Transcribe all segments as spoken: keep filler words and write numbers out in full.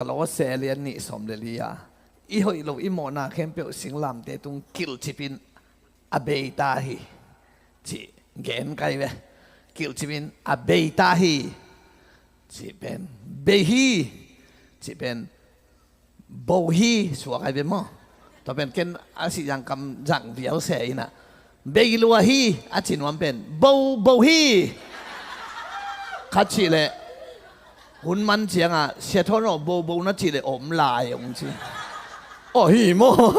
Kolose lian nih sawm le li-a, i hoih lo i mawhna khempeuh singlamteh tung kilhcip in a bei ta hi, cih gen kai ve. Kilhcip in a bei ta hi, cih pen, bei hi, cih pen, bo hi suak ai ve maw? Tua pen ken a sih zang kam zang vial se inah, bei lua hi a ci nuam pen, bo bo hi. Khat cih leh hun man ciangah, Sia Thawn aw, bo bo na cih leh om lai ong ci. Aw hi maw?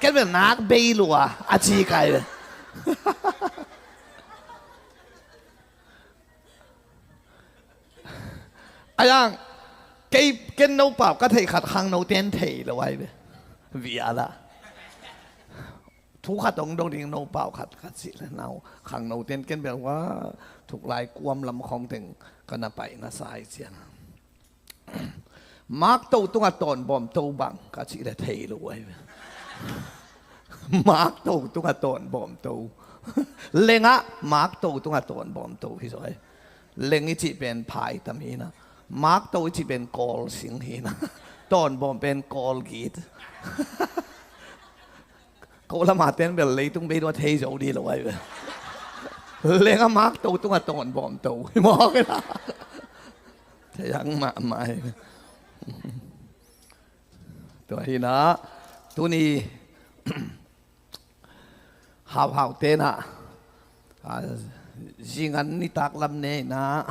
Ken pen nak bei lua a ci kai ve. Ayang, kei ken no pau ka thei khat khangno ten thei lo ai ve. Viala thu khat ong dong ding no pau khat khat si le nau khangno ten ken bel wa thuk lai kuam lam khong teng ka na pai na sai cian. Mak to tunga tawn bawm to bang ka cih le thei lo ai ve. Mak to tunga tawn bawm to. Lenga mak to tunga tawn bawm to hi zaw ai. Leng i cih pen phai tam hina. Mak to i cih pen kawl sing hina. Tawn bawm pen kawl git. Ko lama ten bel leitung bei dua thei zo di lo ai ve. Lenga mak to tunga tawn bawm to hi mawk hina. Thei ang mahmah hi. Tua hina tuni hauhau tenah, a, zingan nitak lam ne inah.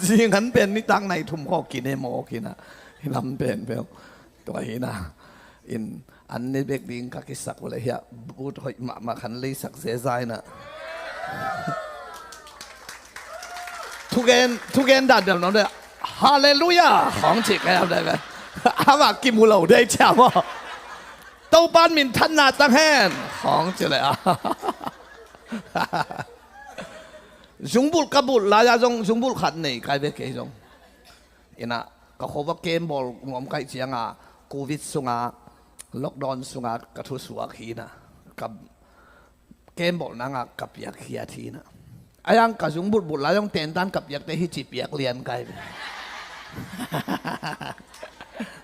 Zingan pen nitak nai thum khaw kine mawk inah. Hi lam pen bel tua hi inah. In an ne bek ding ka kisak uh le hiah but hoih mahmah khan leisak zeza inah. Thugen thugen dan bel nom le halleluia khawng cih ka yam dai bel. Amah kimu lo dei cia maw? Topan minthanna tang hen khawng ci le a. Zungbulh ka bulh lai-a zong zungbulh khat nei kai ve kei zong. Inah ka khuava kem bawl nuam kaih cianga covid sunga lockdown sunga ka thusuak hi inah ka kem bawl nanga ka piak khiat hi inah. Ayang ka zungbulh bulh lai zong tentan ka piakte hi ci piak lian kai ve.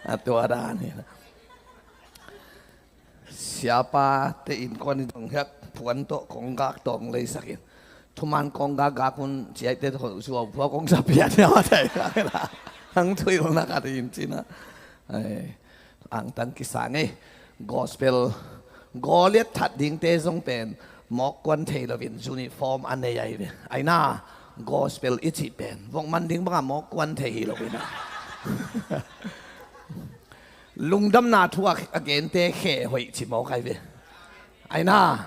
A tua dan hi inah. Siapa te innkuan in zong hiak puan tawh kong gak tawng leisakin thuman kong gak gak hun ciaite tawh zuau phua kong sa pian hiam a thei kang hang thuilna khat in cina. Ai, angtang kisang ei. Gospel Goliath that dingte zong pen mawkkuan thei loin uniform a nei ai ve. Aina gospel i cih pen vokman ding banga mawkkuan thei hi loin a lungdamna thu a, a gente khe hoih ci mawk ai ve. Aina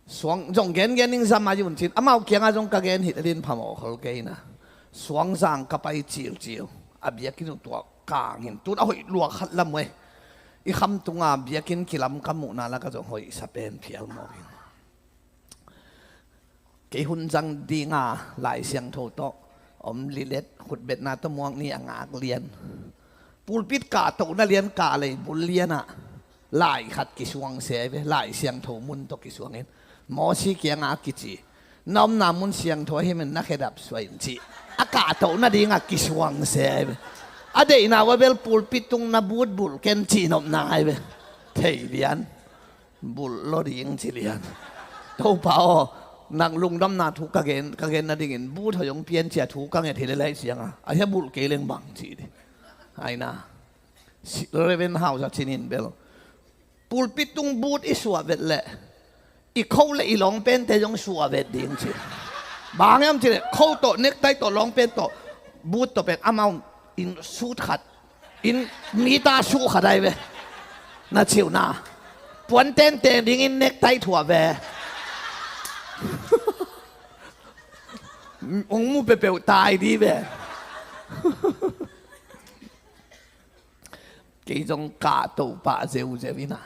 suang zong gengen ning zam a yuncin amau kianga zong ka gen hih lalin phamawh khol keina. Suangzang ka pai cilcil a biakinn uh tuah kangin tun a hoih luak khat lam uh e. I kham tunga biakinn kilam ka muhna laka zong hoih sa pen phial mawkin. Kei hun zang dinga Lai Siangtho tawh om lilet khutbetna tawh muak ni a ngak lian. Pulpit kah tohna lian kah lei bul lianah lai khat kisuang se ai ve, Lai Siangtho mun tawh kisuangin Mawsi kiangah a kici na omna mun siangtho ahi men na khedap suah in cih a kah tohna dingah kisuang se ai ve. A deihna ua bel pulpit tung na but bulh ken cih nopna ai ve. Thei lian. Bulh lo ding ci lian. Topa aw, nang lungdamna thu ka gen, ka gen nadingin but hoih hong pian cia thu ka nget hi le lai sianga a hia bulh kei leng bang ci di. Aina Reverend Hausa cinin bel pulpit tung but i suah vet leh i kho le i lawng pente zong suah vet ding ci. Bang hiam ci leh kho tawh nektai tawh lawng pen tawh but tawh pen amau in sut khat in mita suh khat ai ve. Na ciuhna puan tenteng dingin nektai thuah ve. Ong mu pepeuh tai di ve. Kei zong kahto pah zeuzeu ina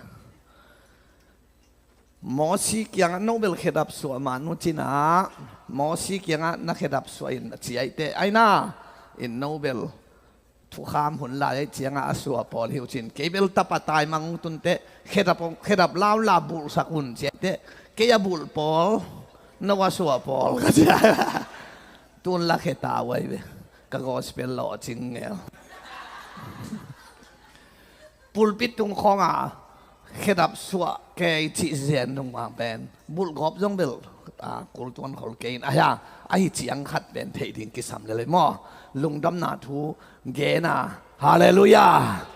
Mawsi kiangah no bel khedap suah mah nu cinah Mawsi kiangah na khedap suah in a ciaite aina in no bel thukham hun lai ai ciangah a suah pawl hi uh cin kei bel tapa taimang tunte khedap, khedap laula bulhsak un ciaite kei a bulh pawl no a suah pawl ka cia. Tun la kheta uh ai ve. Gospel lawh cing ngel. Pulpit tung khawng a khedap suah kei cih zen nung mang pen bulhgawp zong bel, a, kultuan khol kei in, a hia, ahi ciang khat pen theih ding kisam lel ei maw. Lungdamna thu gen a, halleluiah.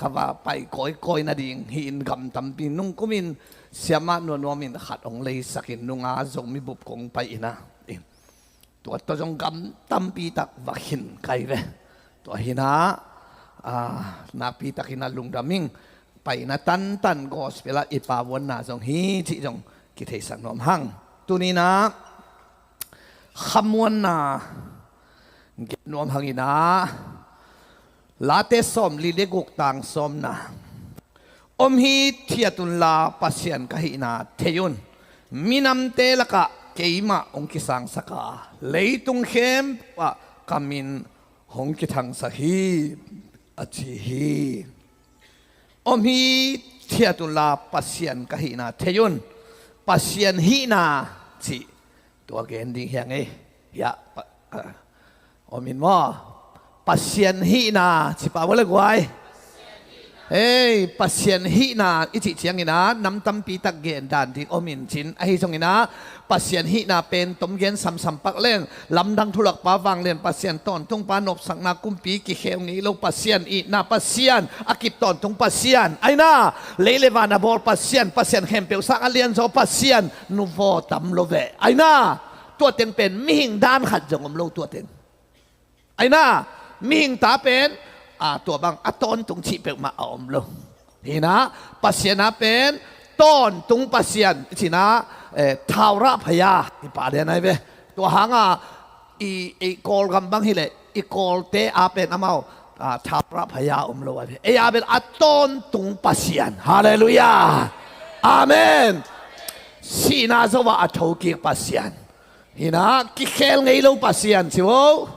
Ka va pai kawikawi nading hi in, gam tampi nung kumin siamah nuamnuam in khat hong leisak in, nunga Zomi bup kong pai in a, tua tawh zong gam tampi tak va khin kai ve. Tua hi in a, a, nakpi takin a lungdam ing. Paina tantan gospel ah i pavuanna zong hi cih zong kitheisak nuam hang. Tuni in a khamuanna gen nuam hang in a, Late sawmli le guk tang sawmna. Om hi, thiat unla Pasian ka hihna thei un. Minamte lakah keimah hong kisangsak a, leitung khempeuh ah ka min hong kithangsak hi, a ci hi. Om hi, thiat unla Pasian ka hihna thei un. Pasian hihna cih tua gen ding hi hang ei. Hiah, pa, a, om in maw? Pasian hihna, ci pah ua le guai. Hei, Pasian hihna i cih ciangin a, nam tampi tak gen dan ding om in cin. Ahi zongin a, Pasian hihna pen tom gen samsam pak leng, lamdang thulakpa vanglian Pasian, tawntungpa nopsakna kumpi, kikhel ngei lo Pasian, itna Pasian, a kip tawntung Pasian, aina, lei le van a bawl Pasian, Pasian khempeuh sang a lianzaw Pasian, nuvaw tam lo ve. Aina, tua teng pen mihing dan khat zong om lo tua teng. Aina, mihing ta pen, a, tua bang a tawntung cih peuhmah a om lo. Hi in a, Pasian a pen tawntung Pasian, i cih in a, eh, thaurah phaya, i pah lian ai ve. Tua hang a, i, i Kawlgam bang hi leh, i Kawlte a pen amau, a, thaurah phaya om lo ai ve. Ei a pen a tawntung Pasian. Halleluiah. Amen. Sihna zo ah a thokik Pasian. Hi in a, kikhel ngei lo Pasian, ci vo.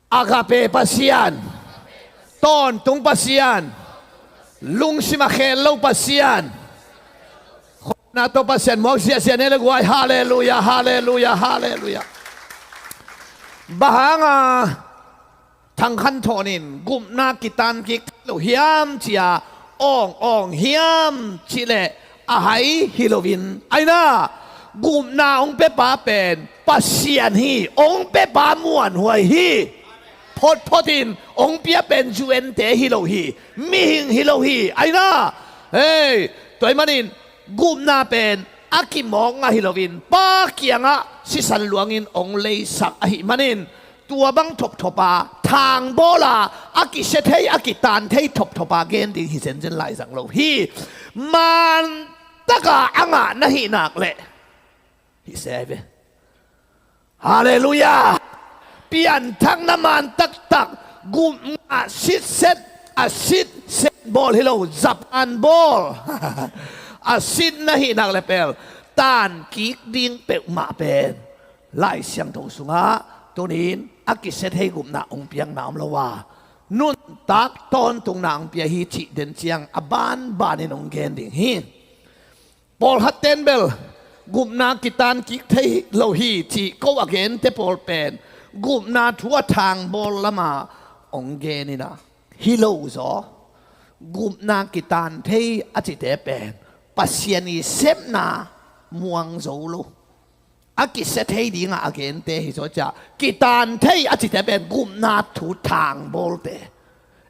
Agape Pasian, tawntung Pasian, lungsim a khel lo Pasian. Khopna tawh Pasian muak ziahziah ni le guai, halleluiah, halleluiah, halleluiah. Bang hang a Thang Khan Thawn in gupna kitan kik lo hiam ci a, awng awng hiam cih leh a hai hi loin, aina, gupna hong piapa pen Pasian hi, hong piapa muanhuai hi. Photphot in hong pia pen U N te hi lo hi, mihing hi lo hi, aina. Hei, tua ahih manin gupna pen a kimawkna hi loin Pa kiangah sisan luangin hong leisak ahih manin, tua bang thopthop a, thangbawl a, a kisia thei, a kitan thei thopthop a gen ding hi zenzen lai zang lo hi. Maan taka a ngah na hih nak leh, hi se ai ve. Halleluiah. Pianthakna maan taktak, gupna sitset, a sitset bawl hi lo, Japan bawl. A sit na hih nak leh pel, tan kik ding peuhmah pen Lai Siangtho sungah tunin a kisia thei gupna hong piakna om lo a, nuntak tawntungna hong pia hi cih den ciang a banbanin hong gen ding hi. Pawlkhat ten bel gupna kitan kik thei lo hi cih ko a gente pawl pen gupna thu a thangbawl lama hong gen in a, hi lo zaw. Gupna kitan thei a cite pen Pasian i sepna muang zo lo, a kisia thei dingah a gente hi zaw ciah, kitan thei a cite pen gupna thu thangbawlte.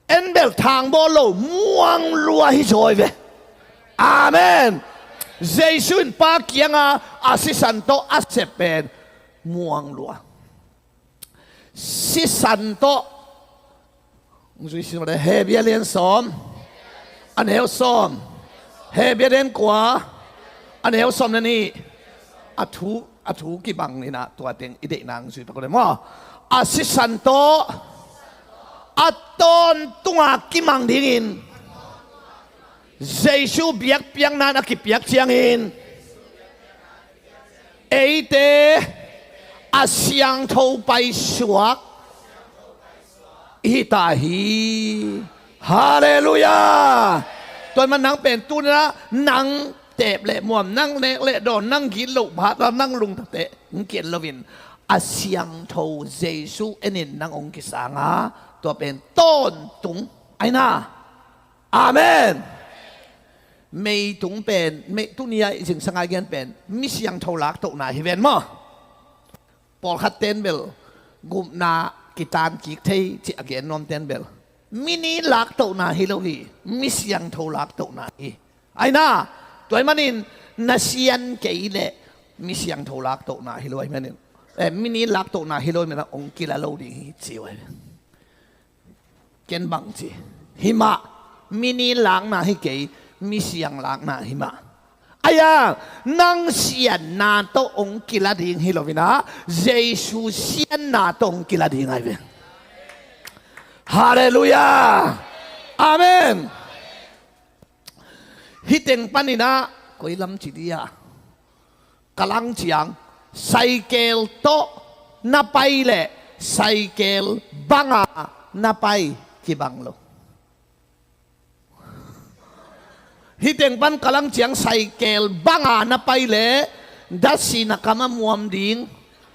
En bel thangbawl lo, muang lua hi zaw ai ve. Amen. Jesu in Pa kianga a sisan tawh a sep pen muang lua. Sisan tawh, hong zui sin mah le, Hebru a lian sawm, a neu sawm. Hebru a lian kua, a neu sawm le nih. A thu, a thu kibang in a, tua teng i deihna hong zui pak uh le maw. A sisan tawh a tawntunga kimang dingin Jesu biakpiakna in a kipiak ciangin eite a siangtho paisuak i hi ta hi. Halleluiah. Tua ahih manin nang pen tu-in ah nang teep le muam, nang nek le dawn, nang gitloh phat a, nang lungtang teh hong kien loin a siangtho Jesu enin nang hong kisang a, tua pen tawntung ahi na. Amen. Meitung pen, mei, tuni a i zingsang a i gen pen mi siangtho laktohna hi ven maw? Pawlkhat ten bel gupna kitan kik thei ci a gen nuam ten bel mi ni laktohna hi lo hi, mi siangtho laktohna hi. Ahi na, tua ahih manin na sian kei leh mi siangtho laktohna hi lo ahih manin, eh, mi ni laktohna hi lo ahih manin hong kila lo ding hi ci uh ahi. Ken bang ci? Hi mah, mi ni lakna hi kei, mi siang lakna hi mah. Ahi a, nang sianna tawh hong kila ding hi lo in ah, Jesu sianna tawh hong kila ding ahi ve. Halleluiah. Amen. Hih teng panin ah, koi lam ci dia, ka lang ciang, saikel tawh na pai leh saikel banga na pai kibang lo. Hih teng pan ka lang ciang saikel banga na pai leh, dasi na kam a muam ding,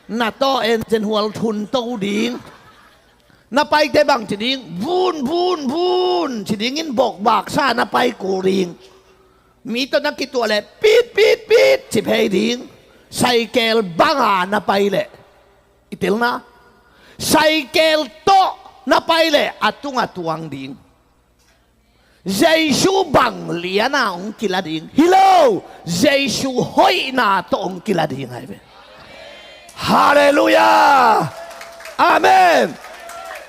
na tawh engine hual thun to ding. Na paite bang ci ding, vun, vun, vun ci dingin bokbaksa na pai kul ding. Mi tawh na kituah leh pit, pit, pit ci phei ding. Saikel banga na pai leh, i telna, saikel tawh na pai leh a tunga tuang ding. Jesu bang liana hong kila ding hi lo, Jesu hoihna tawh hong kila ding ahi ve. Halleluiah. Amen.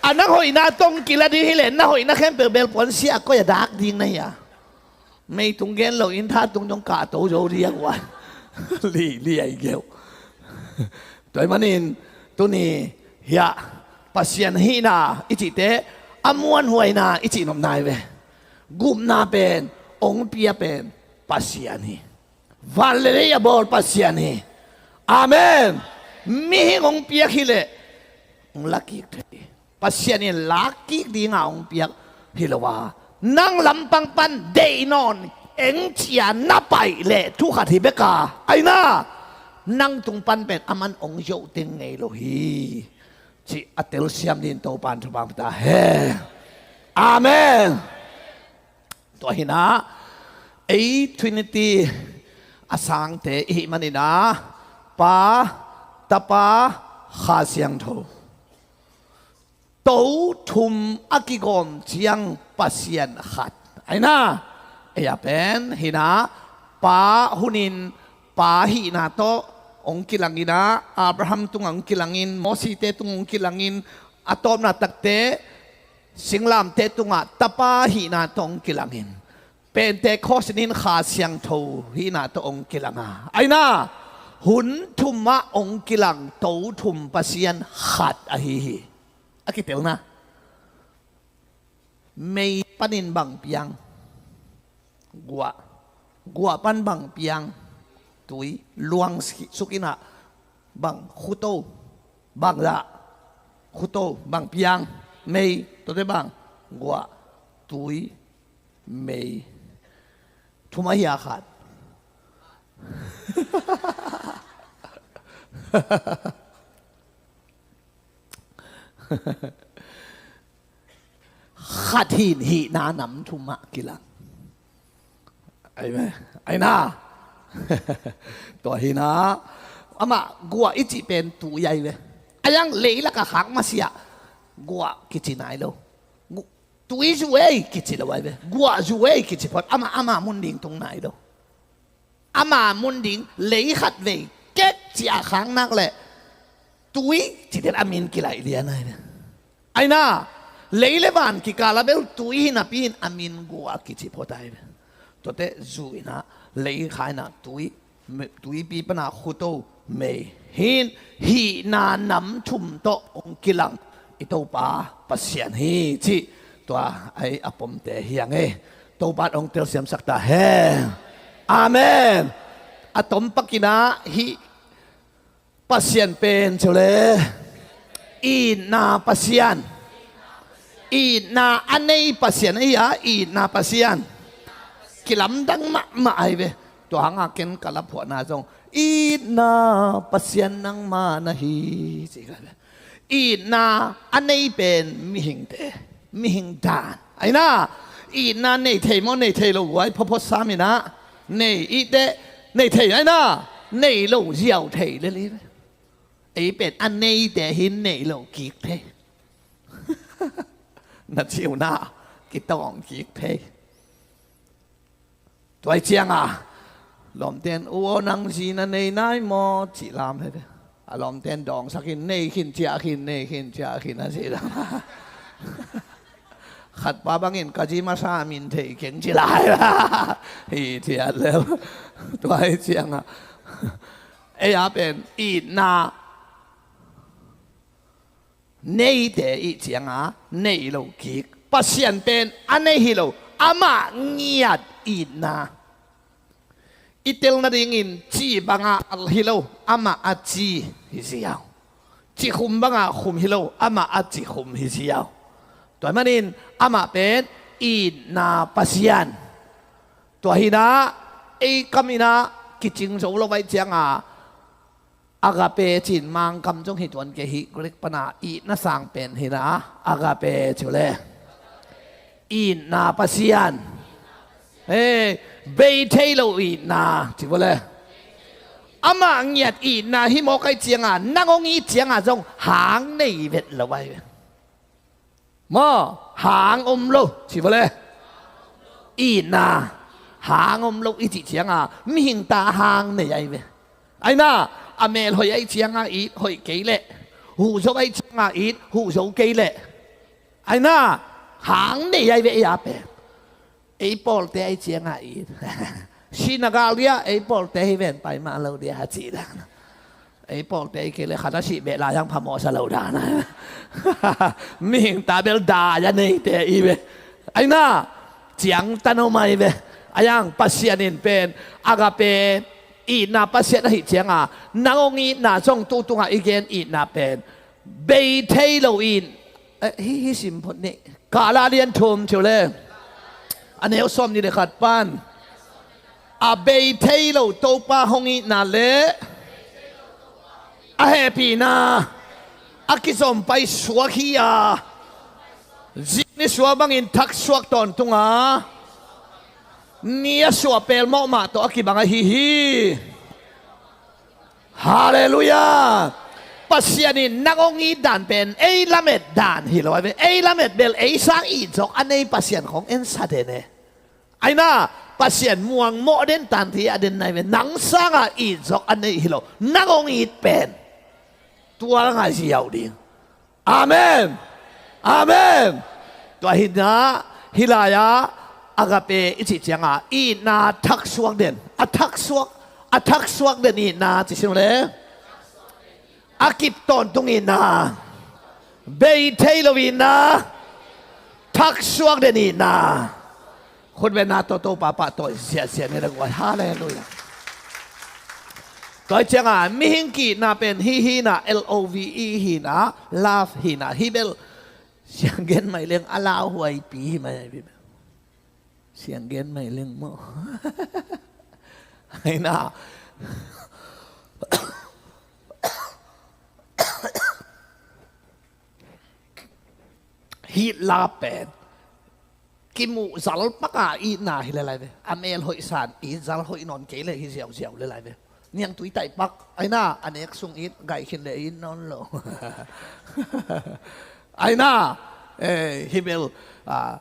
A nang hoihna tawh hong kila ding hi leh, na hoihna khempeuh bel puansia a koi a dak ding na hi a. Meitung gen lo in thatung zong kahto zo ding a kuan. Li, li ahi geu. Tua ahih manin tuni hiah Pasian hihna i cihte a muanhuaina i cih nopna hi ve. Gupna pen, hong pia pen Pasian hi. Van le lei a bawl Pasian hi. Amen. Mihing hong piak hi leh hong la kik thei. Pasian in lak kik dinga hong piak hi lo a, nang lampang pan deih nawn eng cia na paih leh thu khat hi bek a, ahi na, nang tung pan pen aman hong zoh teng ngei lo hi, cih a telsiam dingin Topan thupha pia ta hen. Amen. Tua hi na, ei Trinity a sangte i hih manin a, Pa, Tapa, Kha Siangtho, to thum a kigawm ciang Pasian khat ahi na. Ei a pen hi na, Pa hunin Pa hihna tawh hong kilang in a, Abraham tungah hong kilangin, Mosite tungah hong kilangin, a tawpna takte singlamteh tungah Tapa hihna tawh hong kilangin, Pentecost in Kha Siangtho hihna tawh hong kilang a, ahi na, hun thum ah hong kilang to thum Pasian khat ahi hi. A kitelna, mei panin bang piang? Guah. Guah pan bang piang? Tui. Luang suk in a, bang? Khuto. Bang dah? Khuto. Bang piang? Mei. Tuate bang? Guah, tui, mei. Thum ahi a khat? Khat hi in hihna nam thum ah kilang. Ahi ve. Ahi na. Tua hi na. Amah guah i cih pen tui ahi ve. A yang leilak a khak masiah guah kici nai lo. Gu-, tui zu ei kici lo ahi ve. Guah zu ei kici phot. Amah, amah mun ding tung nai lo. Ama mun ding lei khat vei kek ci-a khak nak leh tui ci-in a min kilaih lian ahi ve. Ahi na, lei le van kikal ah bel tui hi napi-in a min guah kici phot ahi ve. Tuate zu in a, lei kha in a, tui, me-, tuipi pan a khuto mei hi in, hihna nam thum tawh hong kilang i Topa Pasian hi cih tua ahi a pomte hi hang e. Topa in hong telsiamsak ta hen. Amen. A tom pak in a, hih Pasian pen ci uh leh itna Pasian, itna a nei Pasian ahi a, itna Pasian. Kilamdang mahmah ahi ve. Tua hang a ken ka laphuahna zong Itna Pasian nangmah na hi, ci ka. Itna a nei pen mihingte, mihing dan. Aina, itna nei thei maw, nei thei lo guai, phawphawt saminah nei, itte nei thei, aina, nei lo ziau thei lel hi. Ei pen a neite hi, nei lo kik thei. Na ciuna kitawng kik thei. Tua hi cianga lawmten, "U aw, nang zi na nei nai maw?" ci lam hi ve. A lawmten dawngsakin, "Nei khin, ciah khin, nei khin, ciah khin," a ci lam. Khatpa bangin, "Ka zi masa min thei keng," ci lai. Hi ciah lel. Tua hi cianga ei a pen itna neite i cianga nei lo kik. Pasian pen a nei hi lo, amah ngiat itna. I tel nadingin ci banga al hi lo, amah a ci hi ziau. Ci khum banga khum hi lo, amah a ci khum hi ziau. Tua manin amah pen itna Pasian. Tua hinah ei kaminah kicing zo lo vai cianga, agape cin Mangkam zong hi tuan kei hi, Greek pana itna sang pen hina, agape ci le. Itna Pasian. Hei, bei thei lo itna ci le. Amah ngiat itna hi mawk ai cianga, nang hong it cianga zong hang nei vet lo ai. Maw, hang om lo ci vawle. Itna hang om lo i cih cianga mihing ta hang nei ai ve. Aina, a mel hoih ai cianga it, hoih kei leh. Huzo ai cianga it, huzo kei leh. Aina, hang nei ai ve, ei a pen. Ei pawlte ai cianga it. Sinagal dia ei pawlte hi ven pai mah lo dia ha ci dan. Ei pawlte i kei le khat a sih beh lai hang phamawh sa lo dan. Mihing ta bel dai a neite i ve. Aina, ciangtan om ai ve. Ayang Pasian in pen agape itna Pasian ahi cianga, nang hong itna zong tu tunga i gen itna pen bei thei lo in, eh, hi, hi sim phot ni. Kala lian thum ciu le. A neu sawm ni le khat pan. A bei thei lo Topa hong itna le a hehpihna a kizom pai suak hi a, zi ni suak bangin thak suak tawntung a, ni a suah pelmawh mah tawh a kibang ahi hi. Halleluiah. Pasian in nang hong it dan pen ei lamet dan hi lo ai ve. Ei lamet bel ei sang it zawk a nei Pasian khong en sa den e. Aina, Pasian muang mawh den tan thi a den nai ve. Nang sanga it zawk a nei hi lo, nang hong it pen tua ngai ziau ding. Amen. Amen. Tua hinah hih lai-ah agape i cih cianga itna thak suak den, a thak suak, a thak suak den itna ci sin le. A kip tawntung itna, bei thei lo itna, thak suak den itna. Khutbetna tawh Topa pahtawi ziahziah ni la guai. Halleluiah. Tua hi cianga mihing ki-itna pen hih hina, L O V E hina, love hina. Hih bel siang gen mai leng a lauhuaipi hi mai. Siang gen mai leng maw? Aina. Hih love pen kimuh zal paka itna hi le lai ve. A mel hoih san it, zal hoih nawn kei le hi ziauziau le lai ve. Niangtui taih pak, aina, a nek sung it, gaih khin le it nawn lo. Aina, eh, hih bel, ah,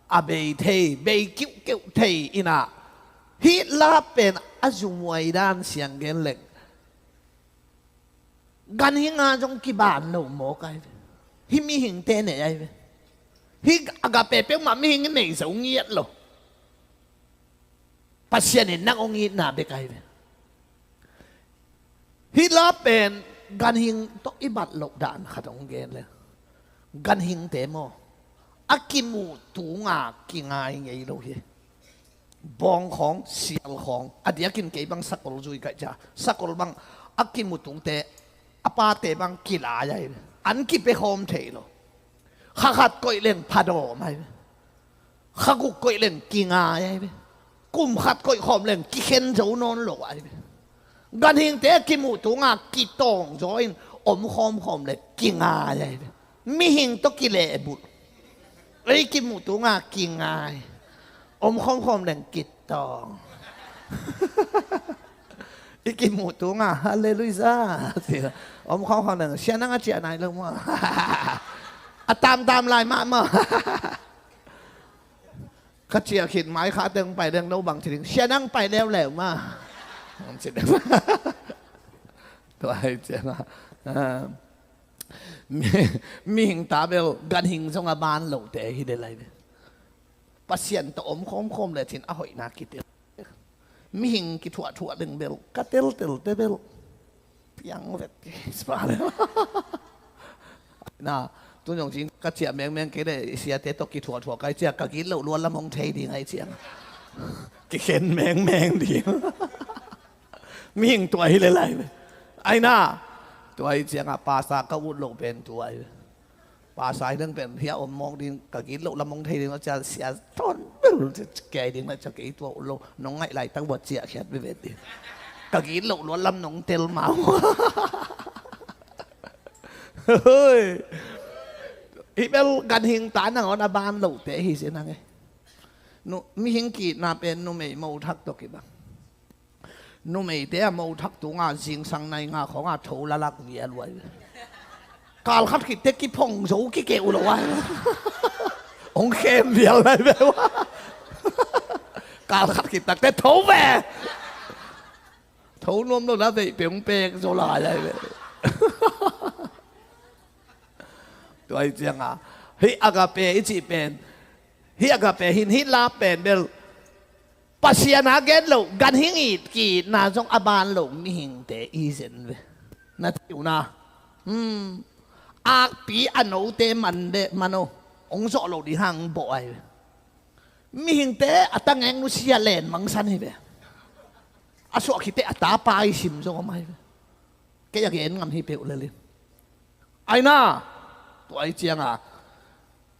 a bei thei, bei kiuhkeuh thei inah, hih love pen a zumuai dan siang gen leng ganhing a zong kiban lo mawk ai ve. Hih mihingte nei ai ve. Hih agape peuhmah mihing in nei zo ngiat lo. Pasian in nang hong itna bek ai ve. Hih love pen ganhing tawh i bat loh dan khat hong gen le. Ganhingte maw, a kimuh tunga kingai ngei lo hi. Bawng khawng, sial khawng, a diakin kei bang sakol zui kaih cia, sakol bang a kimu tungte, a pate bang kilai ai ve. An kipia khawm thei lo. Kha khat koih leng phadawm ai ve. Kha guk koih leng kingai ai ve. Kum khat koih khawm leng kikhen zo nawn lo ai ve. Ganhingte kimuh tunga kitawng zaw in om khawmkhawm le kingai ahi ve. Mihing tawh kilehbulh. Ei kimuh tunga kingai. Om khawmkhawm leng kitawng. I kimuh tunga halleluiah. Om khawmkhawm leng sia nang a ciah nai lo maw. A tamtam lai mah maw. Ka ciah khit mai kha teng pai leng no bang ci ding, sia nang pai leuleu ma. Om ci ding. Tua hi cianga, ah, mi, mihing ta bel ganhing zong a ban lote hi le lai ve. Pasian tawh om khawmkhawm le cin a hoihna kitel. Mihing kithuahthuah ding bel ka teltelte bel piang vet kei spa le. Na, tu zong cin ka ciah mengmeng kei le i siate tawh kithuahthuah kai ciah ka gitloh luat lam hong thei ding ai ciang. Kikhen mengmeng ding. Mihing tua hi le lai ve. Ai na, tua hi cianga pasa ka ut loh pen tua hi ve. Pasa hi leng pen hia om mawk ding ka gitloh lam hong thei ding lo cia sia ton bel kei ding na cia kei tua ut lo nong ngaih laitak buat ciah khiat ve vet ding. Ka gitloh luat lam nong tel mau. Hoi. Hi bel ganhing ta nangawn a ban lote hi si nang e. Nu, mihing kiitna pen numei mo thak tawh kibang. Numeite a mo thak tunga zingsang nai nga khawnga tho lalak vial uai ve. Kal khat khitte kiphong zo kikeh uh lo uai ve. Hong khem vial lai ve ua. Kal khat khit takte tho ve. Tho nuam lo la veih pe hong pek zo lai lai ve. Tua hi cianga hih agape i cih pen, hih agape hin hih la pen bel Pasian a gen loh ganhing it kiitna zong a ban loh mihingte i zen ve. Na thei uh na. Hmm. Akpi a note man le man o hong zawh loh ding hang bawh ai ve. Mihingte a tangeng nusia len mangsan hi ve. A suah khitte a tapa i sim zong om ai ve. Kei a gen ngam hi peuh lel in. Ai na, tua ai cianga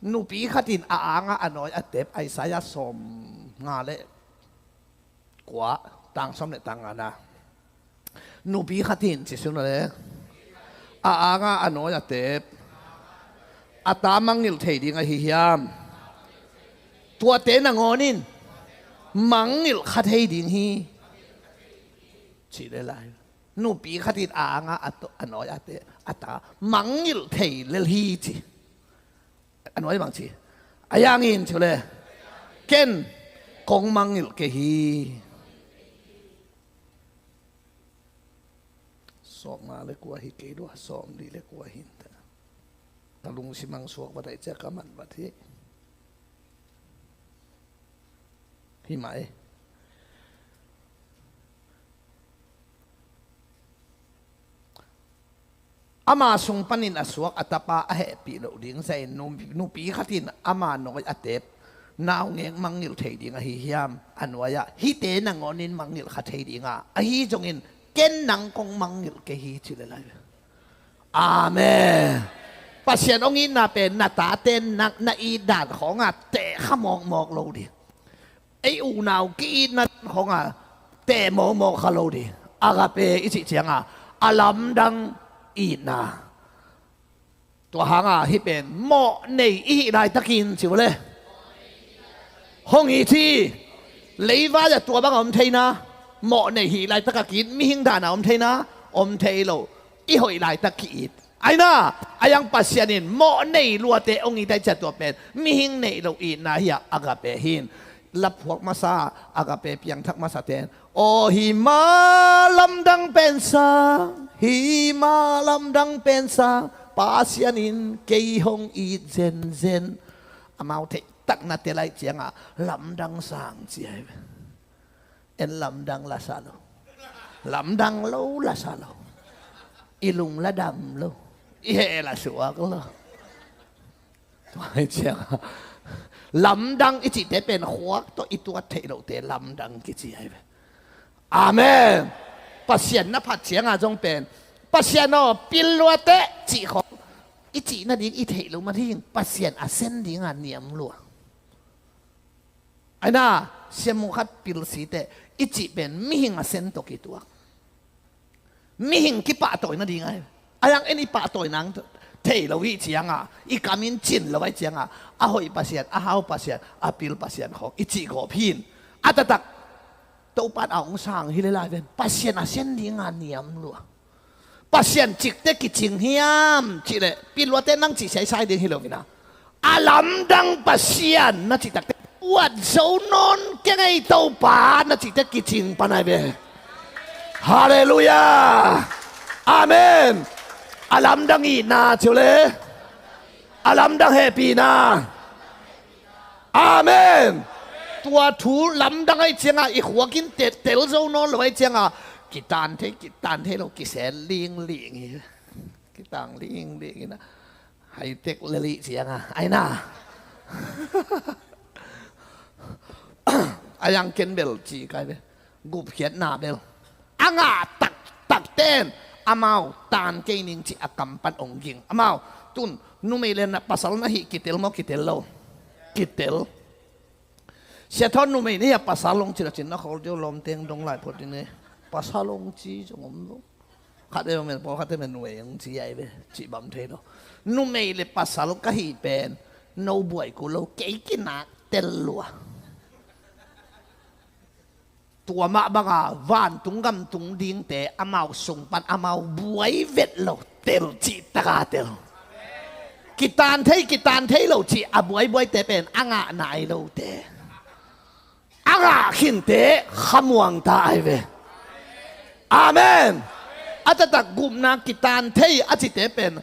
nupi khatin a anga a nawi a tep Isaiah sawm nga le kua tang sawm le tang nga na. Nupi khatin ci sun le a anga a nawi a tep a ta mangngilh thei ding ahi hiam? Tuate nangawn in mangngilh kha thei ding hi. Ci le lai. Nupi khatin a anga a nawi a tep a ta mangngilh thei lel hi ci. A nuai bang ci a yangin cu le ken kong mangngilh kei hi. Sawm nga le kua hi kei lua, sawm li le kua hin ta. Ka lungsim ang suak vat ai cia ka man vat hi. Hi mah e. Ama sung panin a suak a tapa a hehpih loh ding zahin nupi khatin ama nawi a tep naungek mangngilh thei ding ahi hiam? A nuai-ah hihte nangawnin mangngilh kha thei dinga ahi zongin ken nang kong mangngilh kei hi ci le lai. Amen. Pasian hong itna pen na tate na, na it dan khawnga teh kha mawkmawk lo ding. Ei unau ki-itna khawnga teh mawkmawk kha lo ding. Agape i cih cianga a lamdang itna. Tua hanga hih pen mawh nei i hih laitakin ci uh le hong it hi. Leivai-ah tua bang a om theina mawh nei hih laitaka ki-it, mihing dana om theina om thei lo. I hoih laitak ki-it. Aina, a yang Pasian in mawh nei luate hong it ai cia tua pen mihing neih loh itna hi-a agape hin. Laphuak masa, agape piangthak masa ten, aw hi ma lamdang pen sang, hi ma lamdang pen sang, Pasian in kei hong it zenzen. Amau theihtak na te lai cianga lamdang sang ci ai ve. En lamdang la sa lo. Lamdang lo la sa lo. I lung la dam lo. I heh la suak lo. Tua hi cianga lamdang i cihte pen khuak tawh i tuat theih lohte lamdang kici ai ve. Amen. Pasian na phat cianga zong pen Pasian aw pil luate cih khawng i cih nading i theih lo man hi. Pasian a sen dinga niam lua. Aina, siamu khat pilsite i cih pen mihing a sen tawh kituak. Mihing kipahtawi nading ahi. A yang en i pahtawi nang thei lo hi cianga, i kam in cin lo ahi cianga, a hoih Pasian, a hau Pasian, a pil Pasian khawng i cih gawp hin. A taktak Topan a hong sang hi le lai ven. Pasian a sian dinga niam lua. Pasian cikte kicing hiam cihleh piluate nang cih siaisai ding hi lo vina. A lamdang Pasian na cih takte uat zo nawn keng ei Topa na cihte kicing pan ai ve. Halleluiah. Amen. A lamdang itna ciu le a lamdang hehpihna. Amen. Tua thu lamdang ai cianga i khuakin tel zo nawn lo ai cianga kitan thei kitan thei lo kisel lingling hi. Kitang lingling hi na. Haitek lelih cianga aina. A yang ken bel ci kai ve. Gupkhiatna bel a ngah taktak ten amau tan kei ning ci a kam pan ong ging. Amau tun numei le na pasal na hih kitel maw kitel lo? Kitel. Sia Thawn numei ni a pasal long ci la cin na khol deuh lawmteng dong lai phot ding ne. Pasal long ci zong om lo. Khat deuh men pawl khat deuh men numei long ci ai ve. Ci bam thei lo. Numei le pasal ka hih pen no buai ku lo kei kinak tel lua. Tua mah banga vantung gamtung dingte amau sung pan amau buai vet lo tel cih taka tel. Kitan thei kitan thei lo cih a buaibuaite pen a ngah nai lote a ngah khinte khamuang ta ai ve. Amen. A taktak gupna kitan thei a cite pen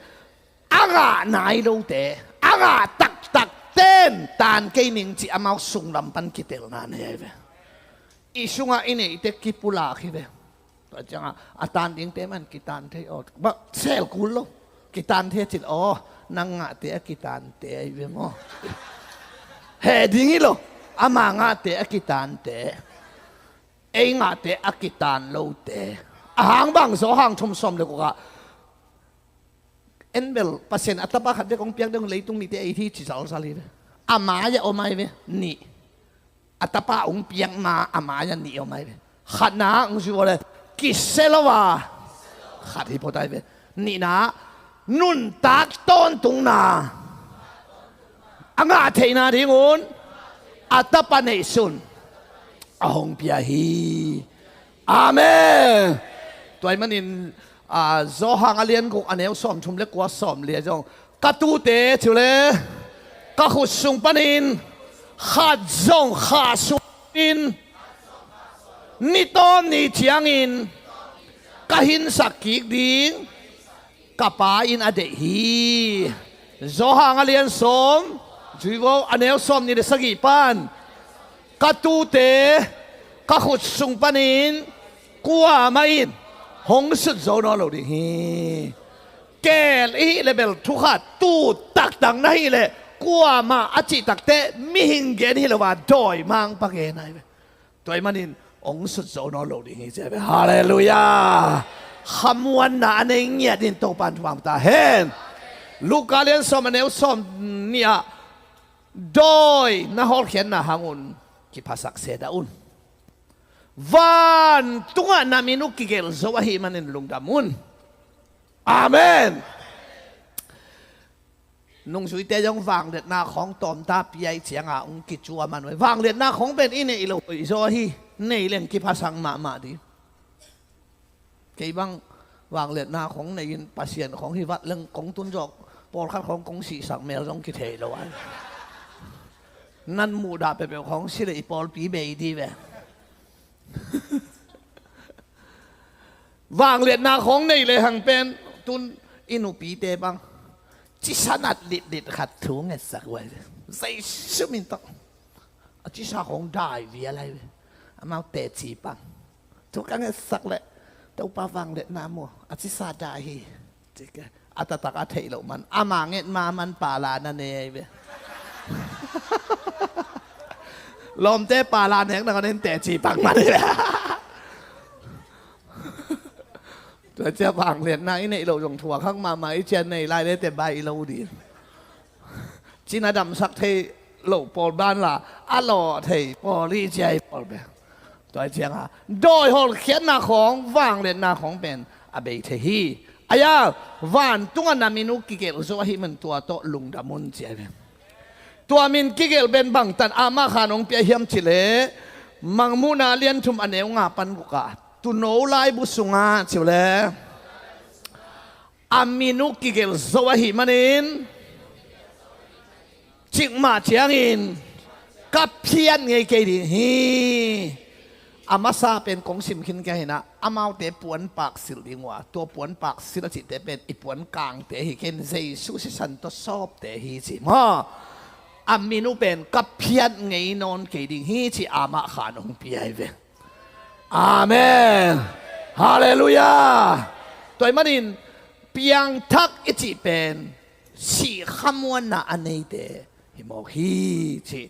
a ngah nai lote a ngah taktak ten tan kei ning cih amau sunglam pan kitelna nei ai ve. I sungah i neihte kipulak hi ve. Tua ciangah a tan dingte man kitan thei aw. Bah sel kul lo. Kitan thei cin aw. Nang ngahte a kitante ai ve maw? Heh ding hi lo. Ama ngahte a kitante. Ei ngahte a kitan lote. A hang bang zaw hang thum sawm le kukah. En bel Pasian a tapa khat bek hong piak deuh leitung mite ei hi ci zalzal hi ve. A mai-ah om ai ve. Nih. A tapa hong piak ma a mai-ah nih om ai ve. Khatna hong zui vawle kisia lo a khat hi phot ai ve. Nihna nuntak tawntungna a ngah theihna dingun a tapa neihsun a hong pia hi. Amen. Tua ahih manin a, Zawhang a lian guk a neu sawm thum le kua sawm lia zong ka tute ciu le ka khut sung panin khat zong khah sung in ni tawm ni ciangin ka hinsak kik ding ka pa in a deih hi. Zawhang a lian sawm zui vo a neu sawm ni le sagih pan ka tute ka khut sung panin kuamah in hong sut zo nawn lo ding hi. Kel i hih le bel thukhat tu taktak na hih le kuamah a cih takte mihing gen hi lo a dawimangpa gen ahi ve. Tua ahih manin hong sut zo nawn lo ding hi cia ve. Halleluiah. Khamuanna a nei ngiat in Topan thupha ta hen. Luka lian sawm a neu sawm nih ah dawi na hawlkhiatna hangun kiphasak se dah un. Vantungah na min uh kigelh zo ahih manin lungdam un. Amen. Nungzuite zong vangliatna khawng tawmta piai cianga ung kicuaman uh. Vangliatna khawng pen i neih loh hoih zaw hi. Nei leng kiphasak mahmah dih. Kei bang vangliatna khawng nei in Pasian khawng hi vat leng kong tun zawk pawlkhat khawng kong sihsak mel zong kithei lo ai. Nan muhdah peuhpeuh khawng si le i pawlpi bei dih ve. Vangliatna khawng nei le hang pen tun i nupite bang cisa nat litlit khat thu ngetsak uh ai ve. Zeisum in tawh a cisa khawng dai vial ai ve. Amau teci pang thu ka ngetsak leh Topa vangliatna maw a cisa dai hi. A taktak a theih loh man ama nget ma man pala na nei ve. Lawmte pala nek na ka nen teci pang man hi ve. Tua cia vangliatna i neih loh zong thuak hak mahmah i cia nei lai le te bai i lo dih. Cina damsak thei loh pawl ban la a lawh thei pawl i cia i pawl be. Tua cianga dawi hawlkhiatna khawng vangliatna khawng pen a bei thei hi. Ahi a, vantungah na min uh kigelh zo ahih man tua tawh lungdam un ci ahi ve. Tua min kigelh pen bangtan amah khan hong pia hiam cihleh, Mangmuhna lian thum a neu nga pan gukah, tuuno laibu sungah ci uh leh, a min uh kigelh zo ahih manin, cikmah ciangin ka phiat ngei kei ding hi. A masa pen kong sim khin kei hi a, amaute puanpak silh ding uh a, tua puanpak silh a cihte pen i puan kangte hi kei in, Jesu sisan tawh sawpte hi ci maw. A min uh pen ka phiat ngei nawn kei ding hi ci amah khan hong pia hi ve. Amen. Halleluiah. Tua ahih manin piangthak i cih pen sih khamuanna a neite hi mawk hi ci.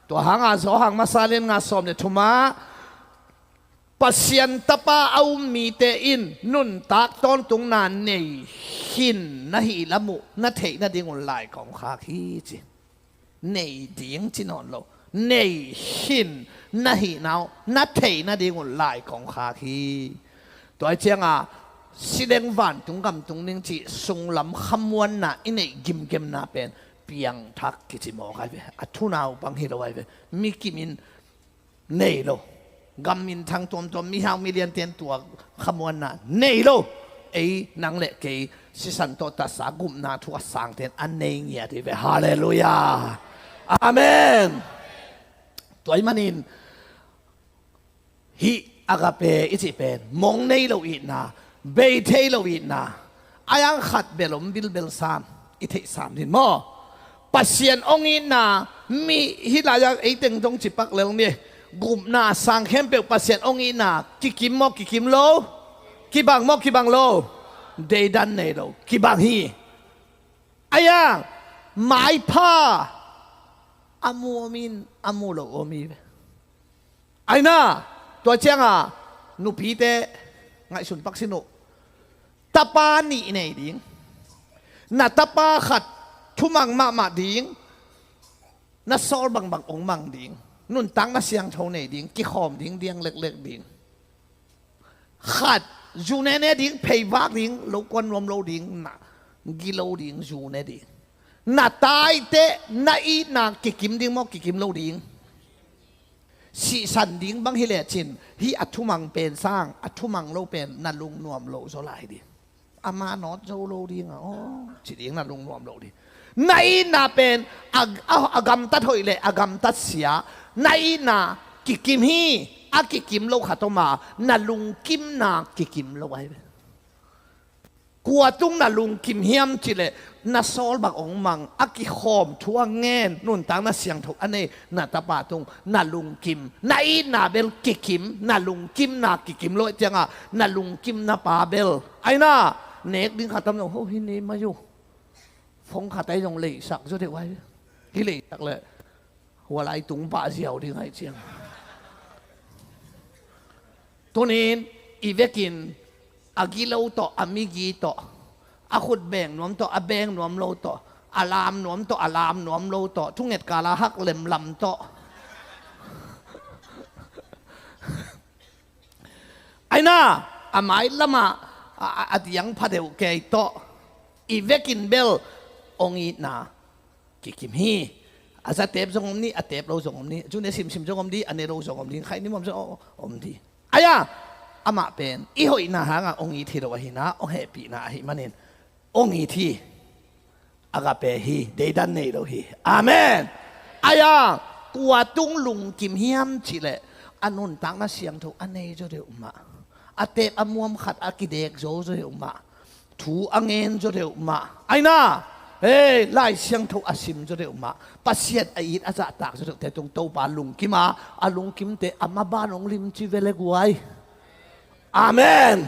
Tua hangah Johan masa lian nga sawm le thumah, Pasian Tapa a um mite in nuntak tawntungna nei khin na hih lam uh na theih nadingun lai kong khak hi ci. Nei ding ci nawn lo, nei khin na hihna uh na theih nadingun lai kong khak hi. Tua ahih ciangah si leng vantung gam tung ding cih sunglam khamuanna i neih gimgemna pen piangthak kici mawk ahi ve. A thunau bang hi lo ahi ve. Mi kim in nei lo. Gam minthang tuamtuam, mihau miliante in tua khamuanna nei lo. Ei, nang le kei, sisan tawh tatsa gupna thu a sangte in a nei ngiat hi ve. Halleluiah. Amen. Tua ahih manin hih agape i cih pen mong nei lo itna, bei thei lo itna, a yang khat bel om bilbel sam, i theih sam ding maw? Pasian hong itna, mi hih lai-ah ei teng dong cipak lel ni. Gupna sang khempeuh Pasian hong itna kikim maw kikim lo? Kibang maw kibang lo? Deidan nei lo, kibang hi. A yang maipha a mu om in, a mu lo om hi ve. Aina, tua cianga nupite ngaihsun pak sin uh. Tapa nih nei ding. Na tapa khat thumang mahmah ding. Na sawl bangbang ong mang ding. Nuntakna siangtho nei ding. Kikhawm ding, diang leklek ding. Khat zu nene ding, phei vak ding, lo kuan nuam lo ding, na gilo ding, zu ne ding. Na taite na itna kikim ding maw, kikim lo ding? Sihsan ding bang hi lecin, hih a thumang pen sang, a thumang lo pen na lungnuam lo zaw lai ding. Ama nawt zo lo ding a, aw, ci ding, na lungnuam lo ding. Na itna pen a, a, a gamtat hoih le a gamtat sia, na itna kikim hi. A kikim lo khat om a, na lungkimna kikim lo ahi ve. Kua tung na lungkim hiam cih leh, na sawl bang ong mang, a kikhawm, thu a ngen, nuntakna siangtho a nei na tapa tung na lungkim. Na itna bel kikim, na lungkimna kikim lo cianga, na lungkimna pa bel, aina, nek ding khat tam lo, ho hi ni mai uh. Phone khat ai zong leisak zaw deuh ai. Hi leisak leh hua lai tung pah ziau ding ai ciang. Tunin i vekin a gilo tawh, a migi tawh, a khut beng nuam tawh, a beng nuam lo tawh, a lam nuam tawh, a lam nuam lo tawh, thunget kala hak lemlam tawh. Aina, a mai lamah a, a, a diang pha deuh kei tawh i vekin bel ong itna kikim hi. A za tep zong om ni, a tep lo zong om ni, cu ne simsim zong om di, a ne lo zong om di, khai nim om zong om di. Aia, amah pen i hoihna hangah ong it hi lo ahi na, ong hehpihna ahi manin ong it hi. Agape hi, deidan nei lo hi. Amen. Aia, kua tung lungkim hiam cih leh a nuntakna siangtho a nei zaw deuh mah, a tep a muam khat a kidek zo zaw deuh mah, thu a ngen zaw deuh mah, aina, hei, Lai Siangtho a sim zaw deuh mah, Pasian a it a zahtak zaw deuhte tung Topa lungkim a, a lungkimte a maban hong limci ve le guai. Amen.